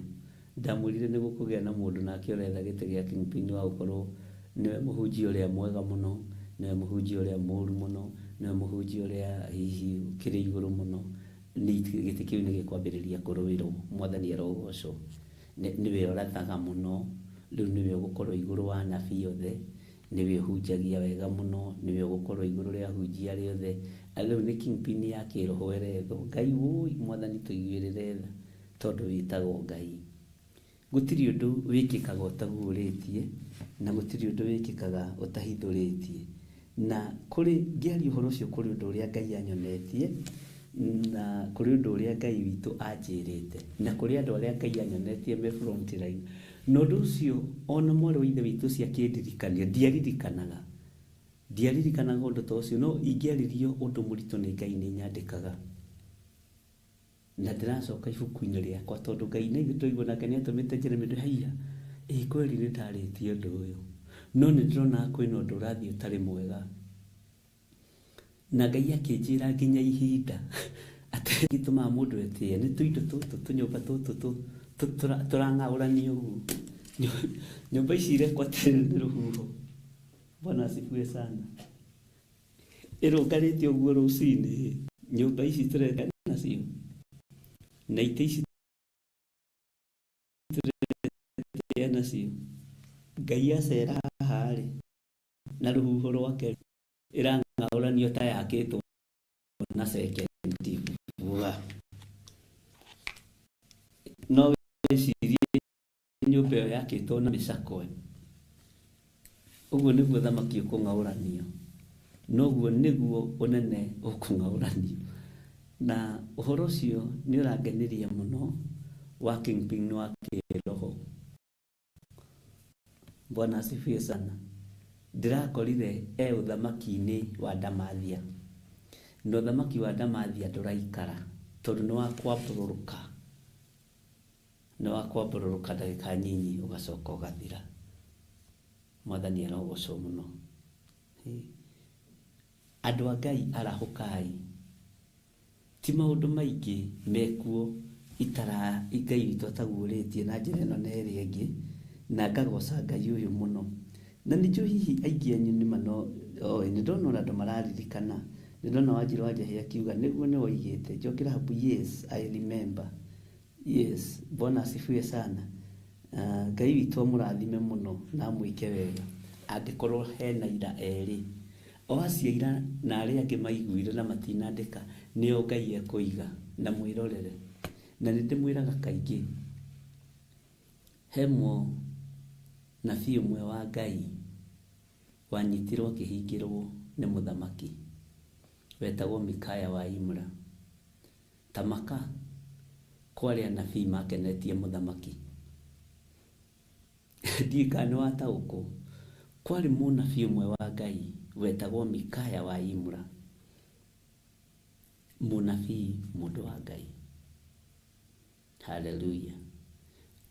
ndamwĩrire nĩ gũkũgĩa na mũndũ nake ũretha gĩtĩ gĩa kingpin wa gũkorwo nĩwe mũhunjia ũrĩa mwega mũno, nĩwe mũhunjia ũrĩa mũũru mũno, nĩwe mũhunjia ũrĩa hihi ũkĩrĩ igũrũ mũno. Gĩtĩ kĩu nĩ gĩkwambĩrĩria kũrũĩrwo. Mwathani arogocwo. Nĩwe ũrathaga mũno, rĩu nĩwe ũgũkorwo igũrũ wa anabii othe, nĩwe ũhunjagia wega mũno, nĩwe ũgũkorwo igũrũ rĩa ahunjia arĩa othe. Rĩu nĩ kingpin ya kĩroho ĩrethwo. Ngai wũi, Mwathani tũiguĩrĩre tha, tondũ wĩtagwo Ngai. Gũtirĩ ũndũ wĩkĩkaga ũtaguũrĩtie, na gũtirĩ ũndũ wĩkĩkaga ũtahithũrĩtie. Na kũrĩ, ngĩaria ũhoro ũcio kũrĩ ũndũ ũrĩa Ngai anyonetie, na kũrĩ ũndũ ũrĩa Ngai witũ anjĩrĩte, na kũrĩ andũ arĩa Ngai anyonetie me front line. Na ũndũ ũcio ona mwarĩ wa ithe witũ ũcio akĩndirikania, ndiaririkanaga. Ndiaririkanaga ũndũ ta ũcio, no ingĩaririo ũndũ mũritũ nĩ Ngai nĩ nyandĩkaga. Na ndĩracoka ibuku-inĩ rĩakwa tondũ Ngai na ithuĩ twaigua nake nĩ atũmĩte Jeremy ndĩ haiya, ĩ kweli nĩ ndarĩtie ũndũ ũyũ. No nĩ ndĩrona kwĩna ũndũ ũrathiĩ ũtarĩ mwega. Na Ngai akĩnjĩra nginya ihinda atĩ gĩtũmaga mũndũ etĩe nĩ tũindo tũtũ tũnyũmba tũtũ tũrang'aũranio ũguo. Nyũmba ici irekwo atĩrĩrĩ nĩ rũhuho. Bwana asifiwe sana. Ĩrũngarĩte ũguo rũcinĩ. Nyũmba ici tũreka nacio na itĩ ici tũretĩa nacio. Ngai acera haha rĩ na rũhuho rwake ĩrang'aũranio ta yakĩtwo na cementi. No wĩcirie nyũmba ĩyo yakĩtwo na mĩcakwe. Ũguo nĩguo thamaki ũkũng'aũranio. Noguo nĩguo ũnene ũkũng'aũranio. Na ũhoro ũcio nĩ ũrangenirie mũno wa kingpin wa kĩroho. Bwana asifiwe sana. Ndĩrakorire e ũthamaki-inĩ wa Ndamathia. Na ũthamaki wa Ndamathia ndũraikara tondũ nĩ wa kwambũrũrũka. Nĩ wa kwambũrũrũka ndagĩka nyinyi ũgacoka ũgathira. Mwathani arogocwo mũno. Andũ a Ngai arahũkai. Ti maũndũ maingĩ mekuo itara Ngai witũ ataguũrĩtie na njĩra ĩno na ĩrĩa ĩngĩ, na ngagoca Ngai ũyũ mũno. Na nĩnjũĩ hihi aingĩ anyu nĩ mano oĩ, nĩ ndona ona andũ mararirikana, nĩ ndona Wanjirũ wa Njahĩ akiuga nĩguo nĩ woigĩte, Njoki Rahabu, yes, I remember. Yes, Bwana asifiwe sana. Ngai witũ amũrathime mũno na amwĩke wega. Angĩkorwo hena ira erĩ, o acio aira na arĩa angĩ maiguire na matinandĩka, nĩo Ngai ekũiga na mwĩrorere. Na nĩ ndĩmwĩraga kaingĩ, he mũnabii ũmwe wa Ngai wanyitirwo akĩhingĩrwo nĩ mũthamaki wetagwo Mikaya wa Imra. Tamaka kwarĩ anabii makenetie mũthamaki. Ndiũĩ kana nĩ wataũkwo. Kwarĩ mũnabii ũmwe wa Ngai wetagwo Mikaya wa Imra. Mũnabii mũndũ wa Ngai. Hallelujah.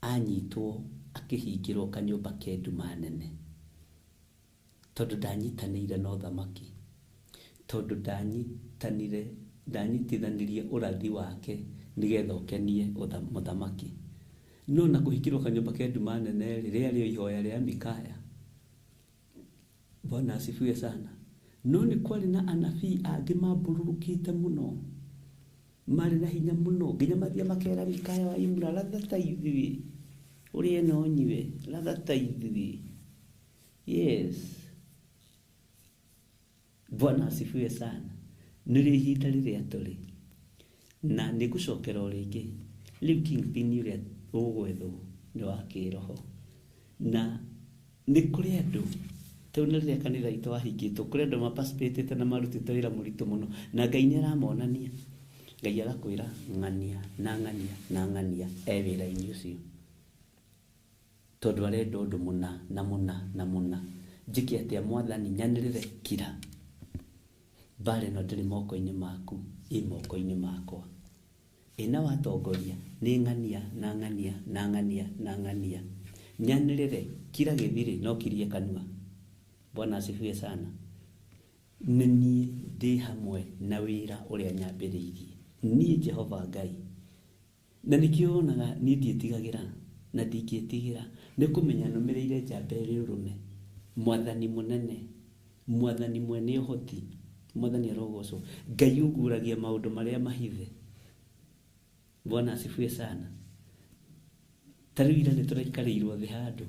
Anyitwo akĩhingĩrwo kanyũmba ke nduma nene. Tondũ ndanyitanĩire na ũthamaki. Tondũ ndanyitithanirie ũrathi wake nĩgetha ũkenie mũthamaki. No na kũhingĩrwo kanyũmba ke nduma nene rĩ, rĩarĩ o ihoya rĩa Mikaya. Bwana asifiwe sana. No nĩ kwarĩ na anabii angĩ mambũrũrũkĩte mũno, marĩ na hinya mũno, nginya mathiĩ makera Mikaya wa Imra, ratha ta ithuĩ, ũrĩe na ũnyue, ratha ta ithuĩ. Yes. Bwana asifiwe sana. Nĩrĩo ihinda rĩrĩa tũrĩ. Na nĩ ngũcokera o rĩngĩ, rĩu kingpin ũrĩa ũgwethwo nĩ wa kĩroho. Na nĩ kũrĩ andũ, tondũ nĩ rĩrĩa kanitha witũ wahingĩtwo, kũrĩ andũ maparticipatĩte na marutĩte wĩra mũritũ mũno, na Ngai nĩ aramonania. Ngai agakwĩra ng'ania na ng'ania na ng'ania e wĩra-inĩ ũcio. Tondũ arenda ũndũ mũna na mũna na mũna. Njĩke atĩa mwathani, nyanĩrĩre kira. Mbara ĩno ndĩrĩ moko-inĩ maku, ĩ moko-inĩ makwa. Ĩna watongoria nĩ ng'ania na ng'ania na ng'ania na ng'ania. Nyanĩrĩre kira gĩthirĩ no kirie kanua. Bwana asifiwe sana. Nĩ niĩ ndĩ hamwe na wĩra ũrĩa nyambĩrĩirie. Niĩ Jehova Ngai. Na nĩkĩo wonaga niĩ ndiĩtigagĩra na ndingĩtigĩra nĩ kũmenya nũmĩrĩire njamba ĩrĩ ũrũme. Mwathani mũnene, mwathani mwene ũhoti, mwathani arogocwo. Ngai ũguũragia maũndũ marĩa mahithe. Bwana asifiwe sana. Ta rĩu ira nĩ tũraikarĩirwo thĩ handũ.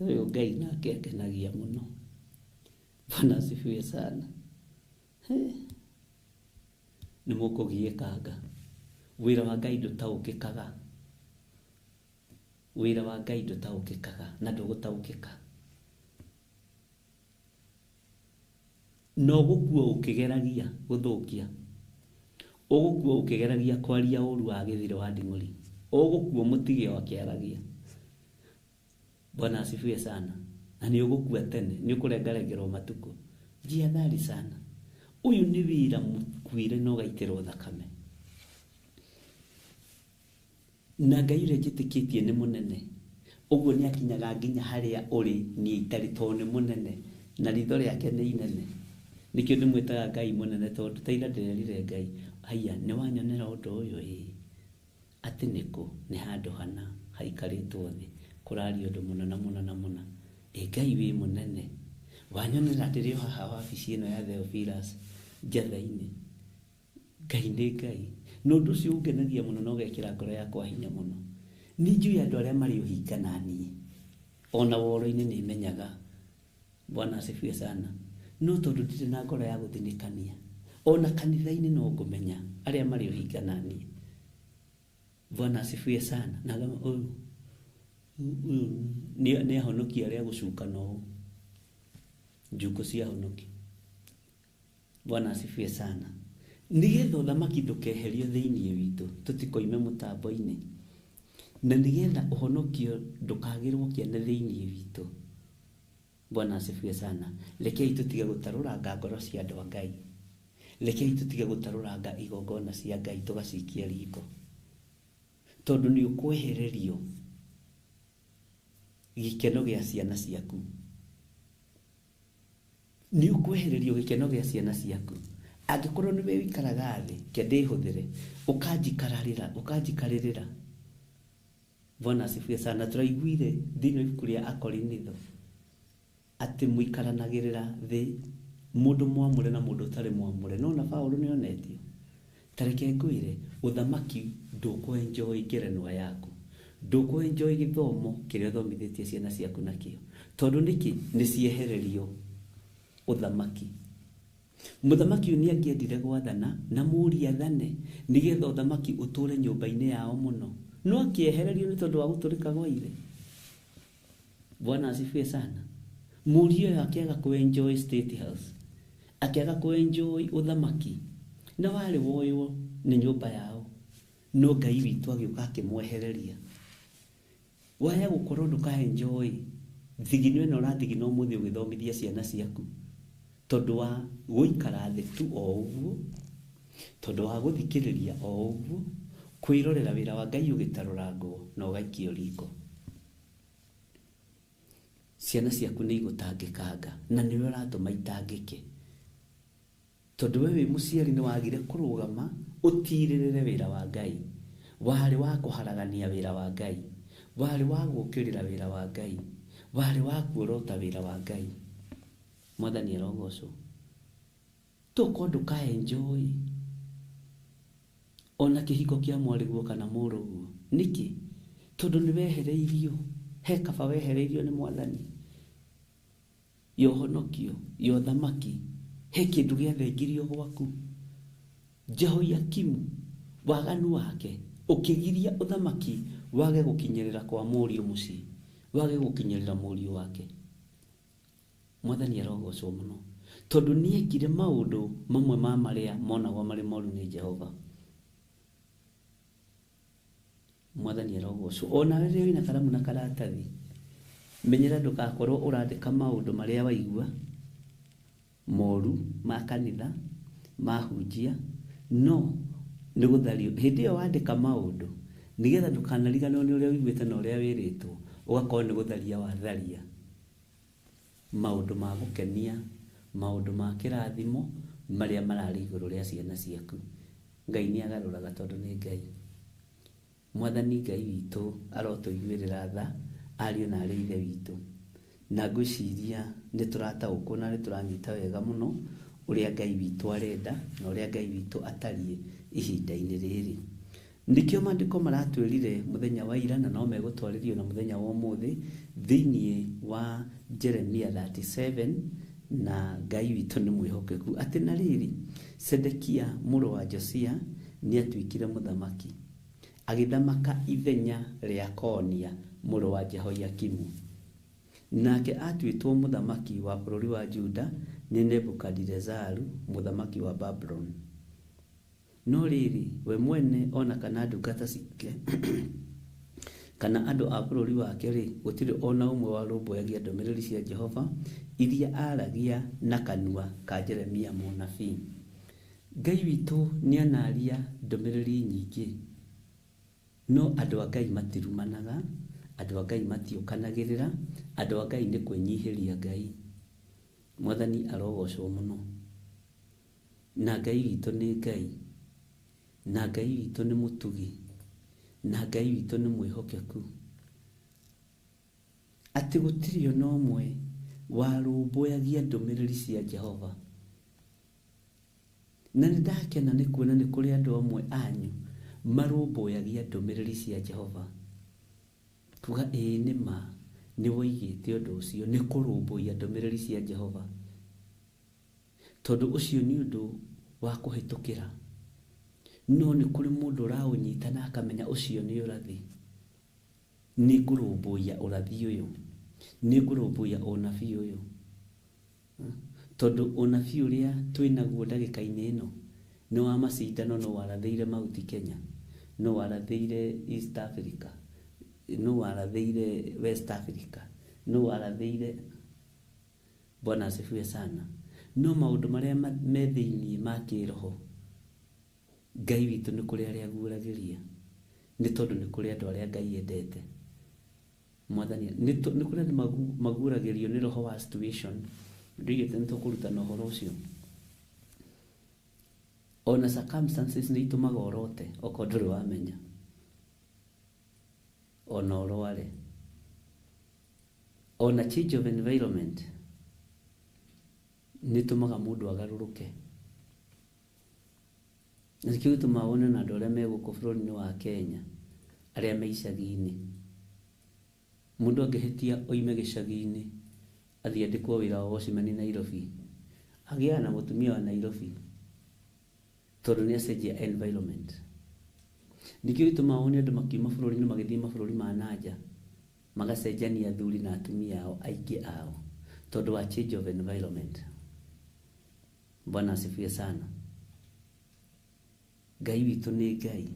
Ũyũ Ngai nake angenagia mũno. Bwana asifiwe sana. Nĩ mũkũgiĩkanga. Wĩra wa Ngai ndũtaũkĩkaga. Wĩra wa Ngai ndũtaũkĩkaga na ndũgũtaũkĩka. No gũkua ũkĩgeragia gũthũkia. Ũgũkua ũkĩgeragia kwaria ũru wa gĩthirĩ wa nding'ũri. Ũgũkua mũtige o akĩaragia. Bwana asifiwe sana. Na nĩ ũgũkua tene, nĩ ũkũrengarengerwo matukũ. Jihadhari sana. Ũyũ nĩ wĩra mũkuĩre na ũgaitĩrwo thakame. Na Ngai ũrĩa njĩtĩkĩtie nĩ mũnene. Ũguo nĩ akinyaga nginya harĩa ũrĩ niĩ itarĩ tondũ nĩ mũnene. Na ritho rĩake nĩ inene. Nĩkĩo ndĩmwĩtaga Ngai mũnene tondũ ta ira ndĩrerire Ngai, haiya nĩ wanyonera ũndũ ũyũ ĩ. Atĩ nĩkũ nĩ handũ hana haikarĩtwo thĩ kũraria ũndũ mũna na mũna na mũna. Ĩ Ngai wĩ mũnene. Wanyonera ndĩrĩ o haha wabici ĩno ya Theophilus njatha-inĩ. Ngai nĩ Ngai. Na ũndũ ũcio ũngenagia mũno na ũgekĩra ngoro yakwa hinya mũno. Nĩ njũĩ andũ arĩa marĩ ũhinga na niĩ. Ona woro-inĩ nĩ menyaga. Bwana asifiwe sana. No tondũ ndirĩ na ngoro ya gũthinĩkania. Ona kanitha-inĩ no ngũmenya arĩa marĩ ũhinga na niĩ. Bwana asifiwe sana. Na ngama ũyũ ũyũ nĩ ahonoki arĩa gũcuka na ũũ. Njukũ cia ahonoki. Bwana asifiwe sana. Nĩgetha ũthamaki ndũkeherio thĩinĩ witũ, tũtikoime mũtambo-inĩ. Na nĩgetha ũhonokio ndũkagĩrwo kĩene thĩinĩ witũ. Bwana asifiwe sana. Rekei tũtige gũtarũranga ngoro cia andũ a Ngai. Rekei tũtige gũtarũranga igongona cia Ngai tũgacikia riko. Tondũ nĩ ũkwehererio gĩkeno gĩa ciana ciaku. Nĩ ũkwehererio gĩkeno gĩa ciana ciaku. Angĩkorwo nĩwe ũikaraga thĩ, ke ndĩhũthĩre, ũkanjikararĩra, ũkanjikarĩrĩra. Bwana asifiwe sana. Tũraiguire thĩinĩ wa ibuku rĩa Akorinitho atĩ mũikaranagĩrĩra thĩ mũndũ mwamũre na mũndũ ũtarĩ mwamũre. No na Paũlũ nĩ onetio. Ta reke ngwĩre, ũthamaki ndũkũ-enjoy ngerenwa yaku. Ndũkũ-enjoy gĩthomo kĩrĩa ũthomithĩtie ciana ciaku nakĩo. Tondũ nĩkĩ? Nĩ ciehererio ũthamaki. Mũthamaki ũyũ nĩ angĩendire gwathana na mũriũ athane nĩgetha ũthamaki ũtũre nyũmba-inĩ yao mũno. No akĩehererio nĩ tondũ wa gũtũrĩka gwa ithe. Bwana asifiwe sana. Mũriũ ũyũ akĩaga kũ-enjoy State House, akĩaga kũ-enjoy ũthamaki, na warĩ woywo nĩ nyũmba yao. No Ngai witũ agĩũka akĩmwehereria. Waya gũkorwo ndũka-enjoy thigino ĩno ũrathigina ũmũthĩ ũgĩthomithia ciana ciaku, tondũ wa gũikara thĩ tu o ũguo, tondũ wa gũthikĩrĩria o ũguo, kwĩrorera wĩra wa Ngai ũgĩtarũrangwo na ũgaikio riko. Ciana ciaku nĩ igũtangĩkanga na nĩwe ũratũma itangĩke. Tondũ we wĩ mũciari nĩ wagire kũrũgama ũtirĩrĩre wĩra wa Ngai. Warĩ wa kũharagania wĩra wa Ngai. Warĩ wa gũũkĩrĩra wĩra wa Ngai. Warĩ wa kuorota wĩra wa Ngai. Mwathani arogocwo. Tokorwo ndũka enjoy ona kĩhiko kĩa mwarĩguo kana mũrũguo. Nĩkĩ? Tondũ nĩ wehereirio. He kaba wehereirio nĩ Mwathani. Ya ũhonokio, ya ũthamaki, he kĩndũ gĩathengirio gwaku. Jehoiakimu, waganu wake ũkĩgiria ũthamaki wage gũkinyĩrĩra kwa mũriũ mũciĩ, wage gũkinyĩrĩra mũriũ wake. Mwathani arogocwo mũno, tondũ nĩekire maũndũ mamwe ma marĩa monagwo marĩ moru nĩ Jehova. Mwathani arogocwo. Ona rĩrĩa wĩna karamu na karatathi, menyera ndũgakorwo ũrandĩka maũndũ marĩa waigua moru ma kanitha, mahunjia, no nĩ gũthario. Hĩndĩ ĩyo wandĩka maũndũ, nĩgetha ndũkanariganĩrwo nĩ ũrĩa ũiguĩte na ũrĩa wĩrĩtwo, ũgakorwo nĩ gũtharia watharia maũndũ ma gũkenia, maũndũ ma kĩrathimo, marĩa mararĩ igũrũ rĩa ciana ciaku. Ngai nĩ agarũraga tondũ nĩ Ngai. Mwathani Ngai witũ arotũiguĩrĩra tha, ariũ na arĩ ithe witũ. Na ngwĩciria nĩ tũrataũkwo na nĩ tũranyita wega mũno ũrĩa Ngai witũ arenda na ũrĩa Ngai witũ atariĩ ihinda-inĩ rĩrĩ. Nĩkĩo maandĩko maratwĩrire mũthenya wa ira na no megũtwarĩrio na mũthenya wa ũmũthĩ thĩinĩ wa Jeremia 37 na Ngai witũ nĩ mwĩhokeku atĩ na rĩrĩ, Sedekia mũrũ wa Josia nĩatuĩkire mũthamaki, agĩthamaka ithenya rĩa Konia mũrũ wa Jehoiakimu. Nake atuĩtwo mũthamaki wa bũrũri wa Juda nĩ Nebukadirezaru mũthamaki wa Babuloni. No rĩrĩ, we mwene o na kana ndungata ciake kana andũ a bũrũri wake-rĩ, gũtirĩ o na ũmwe warũmbũyagia ndũmĩrĩri cia Jehova iria aaragia na kanua ka Jeremia mũnabii. Ngai witũ nĩanaria ndũmĩrĩri nyingĩ, no andũ a Ngai matirumanaga, andũ a Ngai matiũkanagĩrĩra, andũ a Ngai nĩ kwĩnyihĩria Ngai. Mwathani arogocwo mũno. Na Ngai witũ nĩ Ngai, na Ngai witũ nĩ mũtugi, na Ngai witũ nĩ mwĩhokeku. Atĩ gũtirĩ ona ũmwe warũmbũyagia ndũmĩrĩri cia Jehova. Na nĩ ndakena nĩ kuona nĩ kũrĩ andũ amwe anyu marũmbũyagia ndũmĩrĩri cia Jehova. Kuga ĩĩ nĩ ma, nĩ woigĩte ũndũ ũcio, nĩ kũrũmbũiya ndũmĩrĩri cia Jehova. Tondũ ũcio nĩ ũndũ wa kũhĩtũkĩra. No nĩ kũrĩ mũndũ ũraũnyita na akamenya ũcio nĩ ũrathi. Nĩ ngũrũmbũiya ũrathi ũyũ. Nĩ ngũrũmbũiya ũnabii ũyũ. Tondũ ũnabii ũrĩa twĩnaguo ndagĩka-inĩ ĩno nĩ wa macindano, no warathĩire Mount Kenya, no warathĩire East Africa, no warathĩire West Africa, no warathĩire. Bwana asifiwe sana. No maũndũ marĩa me thĩinĩ ma kĩroho, Ngai witũ nĩ kũrĩ arĩa aguũragĩria, nĩ tondũ nĩ kũrĩ andũ arĩa Ngai endete. Mwathani, nĩ kũrĩ andũ maguũragĩrio nĩ roho wa situation. Ndigĩte nĩ tũkũrutana ũhoro ũcio. Ona circumstances nĩ itũmaga ũrote okorwo ndũrĩ wamenya, ona ũrware, ona change of environment nĩ ĩtũmaga mũndũ agarũrũke. Na nĩkĩo gĩtũmaga wone na andũ arĩa me gũkũ bũrũri-inĩ wa Kenya, arĩa me icagi-inĩ, mũndũ angĩhĩtia oime gĩcagi-inĩ athiĩ andĩkwo wĩra wa watchman Nairobi, agĩaga na mũtumia wa Nairobi tondũ nĩ acenjia environment. Nĩkĩo gĩtũmaga wone andũ makiuma bũrũri-inĩ magĩthiĩ mabũrũri ma nanja, magacenjania athuri na atumia ao aingĩ ao tondũ wa change of environment. Bwana asifiwe sana. Ngai witũ nĩ Ngai.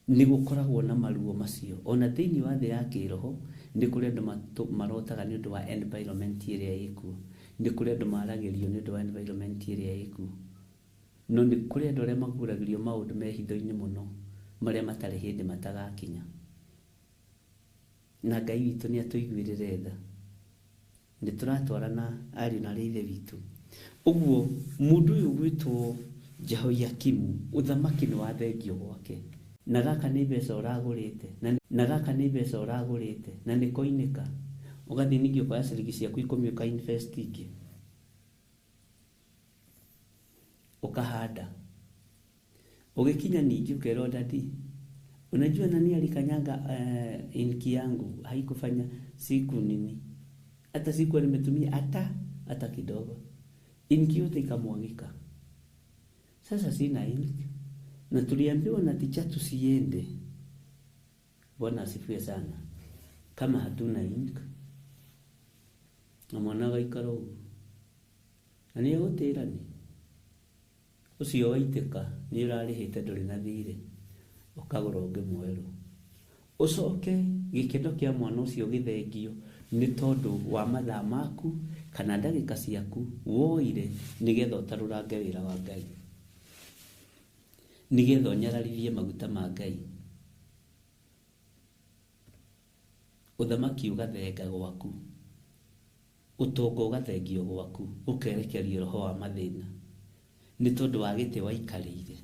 Nĩ gũkoragwo na maruo macio ona thĩinĩ wa thĩ ya kĩroho. Nĩ kũrĩ andũ marotaga nĩ ũndũ wa environment ĩrĩa ĩkuo, nĩ kũrĩ andũ maragĩrio nĩ ũndũ wa environment ĩrĩa ĩkuo, no nĩ kũrĩ andũ arĩa maguragĩrio maũndũ me hitho-inĩ mũno marĩa matarĩ hĩndĩ matagakinya. Na Ngai witũ nĩ atũiguĩrĩre tha. Nĩ tũratwarana ariũ na arĩ ithe witũ. Ũguo mũndũ ũyũ gwĩtwo Jehoiakimu, ũthamaki nĩ wathengio gwake, na gaka nĩ mbeca ũragũrĩte, na gaka nĩ mbeca ũragũrĩte na nĩ koinĩka, ũgathiĩ ningĩ ũkoya ciringi ciaku 10 ũka invest ingĩ ũkahanda. Ũgĩkinya ningĩ ũkerwo, "Daddy, unajua nani alikanyanga inki yangu? Haikufanya siku nini, hata sikuwa nimetumia hata kidogo, inki yote ikamwagika. Sasa sina ink na tuliambiwa na teacher tusiende." Bwana asifiwe sana. Kama hatuna ink, na mwana agaikara ũguo na nĩ egũtĩra nĩ ũcio waitĩka, nĩ ũrarĩhĩte, ndũrĩ na thirĩ, ũkagũra ũngĩ mwerũ. Ũcoke gĩkeno kĩa mwana ũcio gĩthengio nĩ tondũ wa mathaa maku kana ndagĩka ciaku woire nĩgetha ũtarũrange wĩra wa Ngai, nĩgetha ũnyararithie maguta ma Ngai. Ũthamaki ũgathenga gwaku, ũtonga ũgathengio gwaku, ũkerekerio roho wa mathĩna nĩ tondũ wa gĩtĩ waikarĩire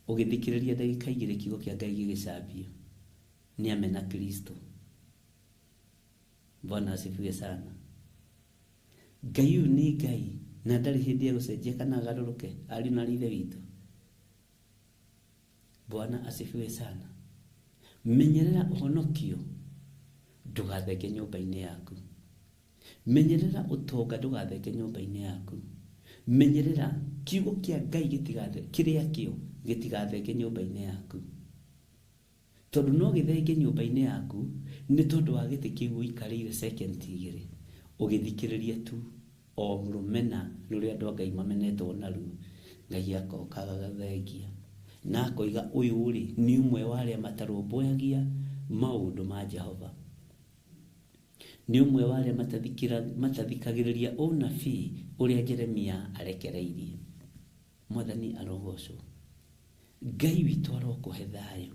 ũgĩthikĩrĩria ndagĩka 2 kiugo kĩa Ngai gĩgĩcambio nĩ amena Kristo. Bwana asifiwe sana. Ngai ũyũ nĩ Ngai na ndarĩ hĩndĩ egũcenjia kana agarũrũke, ariũ na ithe witũ. Bwana asifiwe sana. Menyerera ũhonokio ndũgathenge nyũmba-inĩ yaku. Menyerera ũtonga ndũgathenge nyũmba-inĩ yaku. Menyerera kiugo kĩa Ngai gĩtigathe, kĩrĩa kĩo gĩtigathenge nyũmba-inĩ yaku, tondũ no gĩthenge nyũmba-inĩ yaku nĩ tondũ wa gĩtĩ kĩu ũikarĩire second 2 ũgĩthikĩrĩria tu o rũmena rũrĩa andũ a Ngai mamenetwo naruo. Ngai akoka agathengia na akoiga ũyũ rĩ nĩ ũmwe wa arĩa matarũmbũyagia maũndũ ma Jehova, nĩ ũmwe wa arĩa matathikagĩrĩria ũnabii ũrĩa Jeremia arekereirie. Mwathani arogocwo. Ngai witũ arokũhe thayũ.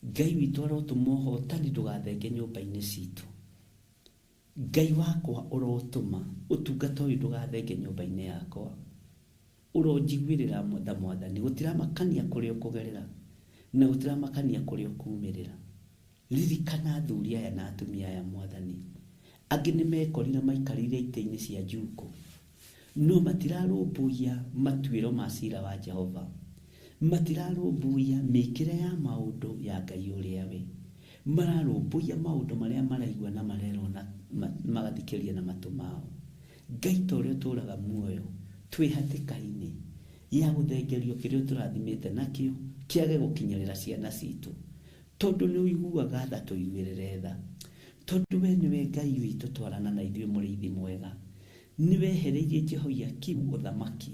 Ngai witũ arotũma ũhotani ndũgathenge nyũmba-inĩ citũ. Ngai wakwa ũrotũma ũtungata ũyũ ndũgathenge nyũmba-inĩ yakwa. Ũronjiguĩrĩra tha Mwathani, gũtiramakania kũrĩa ũkũgerera na gũtiramakania kũrĩa ũkumĩrĩra. Ririkana athuri aya na atumia aya Mwathani. Angĩ nĩ mekorire maikarĩire itĩ-inĩ cia njukũ, no matirarũmbũiya matuĩro ma cira wa Jehova, matirarũmbũiya mĩkĩre ya maũndũ ya Ngai ũrĩa we, mararũmbũiya maũndũ marĩa maraigua na marerwo na magathikĩrĩria na matũ mao. Ngai ta ũrĩa ũtũũraga muoyo, twĩ hatĩka-inĩ ya gũthengerio kĩrĩa ũtũrathimĩte nakĩo kĩage gũkinyĩrĩra ciana citũ, tondũ nĩ ũiguaga tha, tũiguĩrĩre tha, tondũ we nĩwe Ngai witũ, twarana na ithuĩ mũrĩithi mwega. Nĩ wehereirie Jehoiakimu ũthamaki,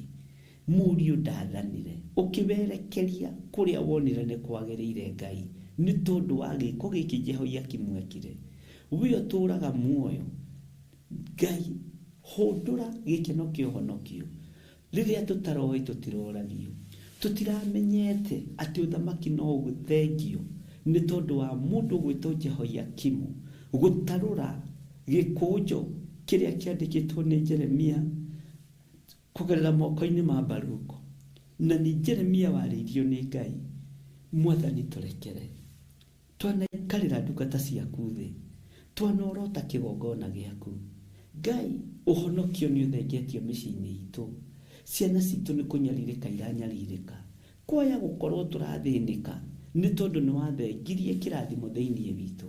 mũriũ ndathanire, ũkĩwerekeria kũrĩa wonire nĩ kwagĩrĩire Ngai, nĩ tondũ wa gĩko gĩkĩ Jehoiakimu ekire. We ũtũũraga muoyo Ngai, hũndũra gĩkeno kĩa ũhonokio. Rĩrĩa tũtaroĩ tũtiroragio, tũtiramenyete atĩ ũthamaki no ũthengio nĩ tondũ wa mũndũ gwĩtwo Jehoiakimu gũtarũra gĩkũnjo Kĩrĩa kĩandĩkĩtwo nĩ Jeremia kũgerera moko-inĩ ma Baruku, na nĩ Jeremia warĩirio nĩ Ngai. Mwathani tũrekere, twanaikarĩra ndungata ciaku thĩ, twanorota kĩgongona gĩaku. Ngai, ũhonokio nĩ ũthengetio mĩciĩ-inĩ itũ, ciana citũ nĩ kũnyarirĩka iranyarirĩka, kwaya gũkorwo tũrathĩnĩka nĩ tondũ nĩ wathengirie kĩrathimo thĩinĩ witũ.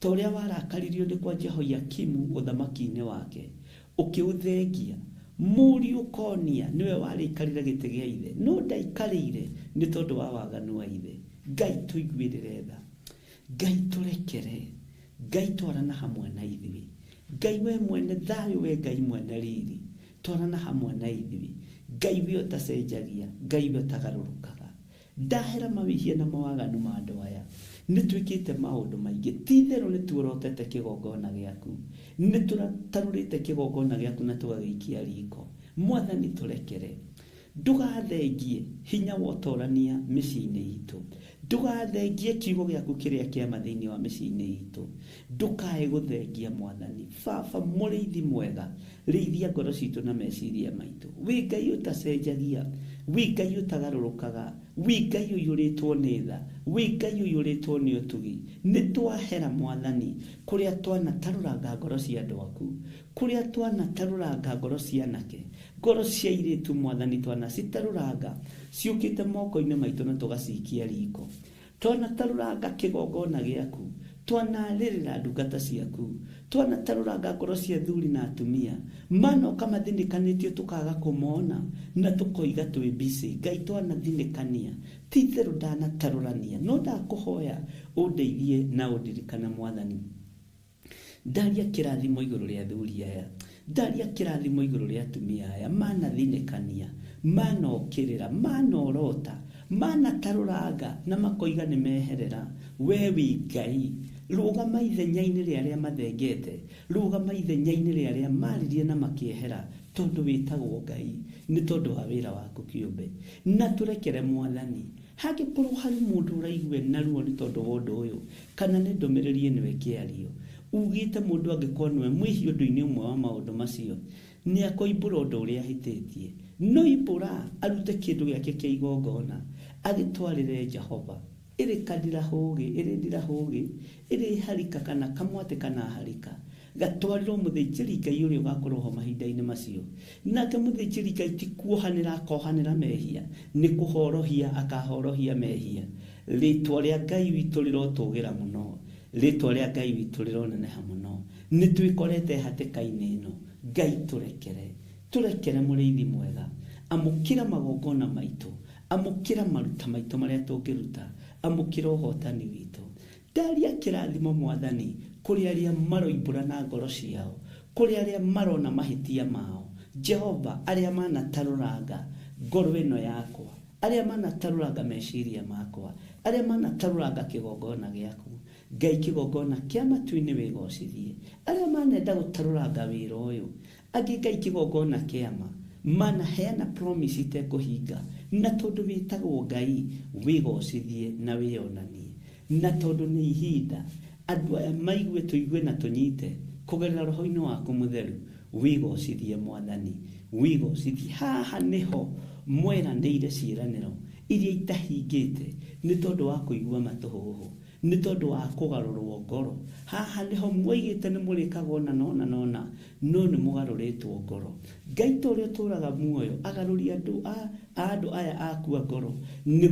Ta ũrĩa warakaririo nĩ kwa Jehoiakimu ũthamaki-inĩ wake, ũkĩũthengia. Mũriũ Konia nĩwe warĩikarĩre gĩtĩ gĩa ithe, no ndaikarĩire nĩ tondũ wa waganu wa ithe. Ngai tũiguĩrĩre tha, Ngai tũrekere, Ngai twarana hamwe na ithuĩ, Ngai we mwene thayũ, we Ngai mwene riri, twarana hamwe na ithuĩ, Ngai we ũtacenjagia, Ngai we ũtagarũrũkaga. Ndahera mawĩhia na mawaganu ma andũ aya, nĩ twĩkĩte maũndũ maingĩ, ti-itherũ nĩ tuorotete kĩgongona gĩaku, nĩ tũtarũrĩte kĩgongona gĩaku na tũgagĩikia riko. Mwathani tũrekere, ndũgathengie hinya wa ũtorania mĩciĩ-inĩ itũ, ndũgathengie kiugo gĩaku kĩrĩa kĩama thĩinĩ wa mĩciĩ-inĩ itũ, ndũkae gũthengia Mwathani. Baba mũrĩithi mwega, rĩithia ngoro citũ na meciria maitũ. Wĩ Ngai ũtacenjagia, wĩ Ngai ũtagarũrũkaga, wĩ Ngai ũiyũrĩtwo nĩ tha, wĩ Ngai ũiyũrĩtwo nĩ ũtugi. Nĩ twahera Mwathani kũrĩa twanatarũranga ngoro cia andũ aku, kũrĩa twanatarũranga ngoro cia anake, ngoro cia airĩtu Mwathani twanacitarũranga ciũkĩte moko-inĩ maitũ na tũgacikia riko. Twanatarũranga kĩgongona gĩaku, twanarĩrĩra ndungata ciaku, twanatarũranga ngoro cia athuri na atumia, manoka mathinĩkanĩtio tũkaga kũmona na tũkoiga twĩ busy. Ngai twanathinĩkania, ti-itherũ ndanatarũrania, no ndakũhoya ũndeithie na ũndirikane Mwathani. Ndaria kĩrathimo igũrũ rĩa athuri aya, ndaria kĩrathimo igũrũ rĩa atumia aya, manathinĩkania, manokĩrĩra, manorota, manatarũranga na makoiga nĩ meherera. We wĩ Ngai, rũgama ithenya-inĩ rĩa arĩa mathengete, rũgama ithenya-inĩ rĩa arĩa maririe na makĩehera, tondũ wĩtagwo Ngai nĩ tondũ wa wĩra waku kĩũmbe. Na tũrekere Mwathani, hangĩkorwo harĩ mũndũ ũraigua na ruo nĩ tondũ wa ũndũ ũyũ, kana nĩ ndũmĩrĩri ĩno ĩkĩario, ugĩte mũndũ angĩkorwo nĩwe mwĩhia ũndũ-inĩ ũmwe wa maũndũ macio, nĩ akoimbũra ũndũ ũrĩa ahĩtĩtie. No imbũra arute kĩndũ gĩake kĩa igongona agĩtwarĩre Jehova, ĩrĩ kandirahũgĩ, ĩrĩ ndirahũgĩ, ĩrĩ harika kana kamwatĩ kana harika, gatwarĩrwo mũthĩnjĩri Ngai ũrĩa ũgakorwo ho mahinda-inĩ macio. Nake mũthĩnjĩri Ngai ti kuohanĩra akohanĩra mehia, nĩ kũhorohia akahorohia mehia. Rĩtwa rĩa Ngai witũ rĩrotũgĩra mũno, rĩtwa rĩa Ngai witũ rĩroneneha mũno. Nĩ twĩkorete hatĩka-inĩ ĩno, Ngai tũrekere, tũrekere mũrĩithi mwega. Amũkĩra magongona maitũ, amũkĩra maruta maitũ marĩa tũngĩruta, amũkĩra ũhotani witũ. Ndaria kĩrathimo Mwathani kũrĩ arĩa maroimbũra na ngoro ciao, kũrĩ arĩa marona mahĩtia mao. Jehova, arĩa manatarũranga ngoro ĩno yakwa, arĩa manatarũranga meciria makwa, arĩa manatarũranga kĩgongona gĩaku, Ngai kĩgongona kĩa matu-inĩ wĩgocithie. Arĩa manenda gũtarũranga wĩra ũyũ, angĩ Ngai kĩgongona kĩama, manaheana promise itekũhinga, na tondũ wĩtagwo Ngai wĩgocithie na wĩonanie. Na tondũ nĩ ihinda andũ aya maigue, tũigue na tũnyite kũgerera roho-inĩ waku mũtheru, wĩgocithie Mwathani, wĩgocithie. Haha nĩho mweranĩire ciĩranĩro iria itahingĩte nĩ tondũ wa kũigua matũhũhũ, nĩ tondũ wa kũgarũrwo ngoro. Haha nĩho mwoigĩte nĩ mũrĩkaga ũna na ũna na ũna, no nĩ mũgarũrĩtwo ngoro. Ngai ta ũrĩa ũtũũraga muoyo agarũria andũ aya akua ngoro nĩ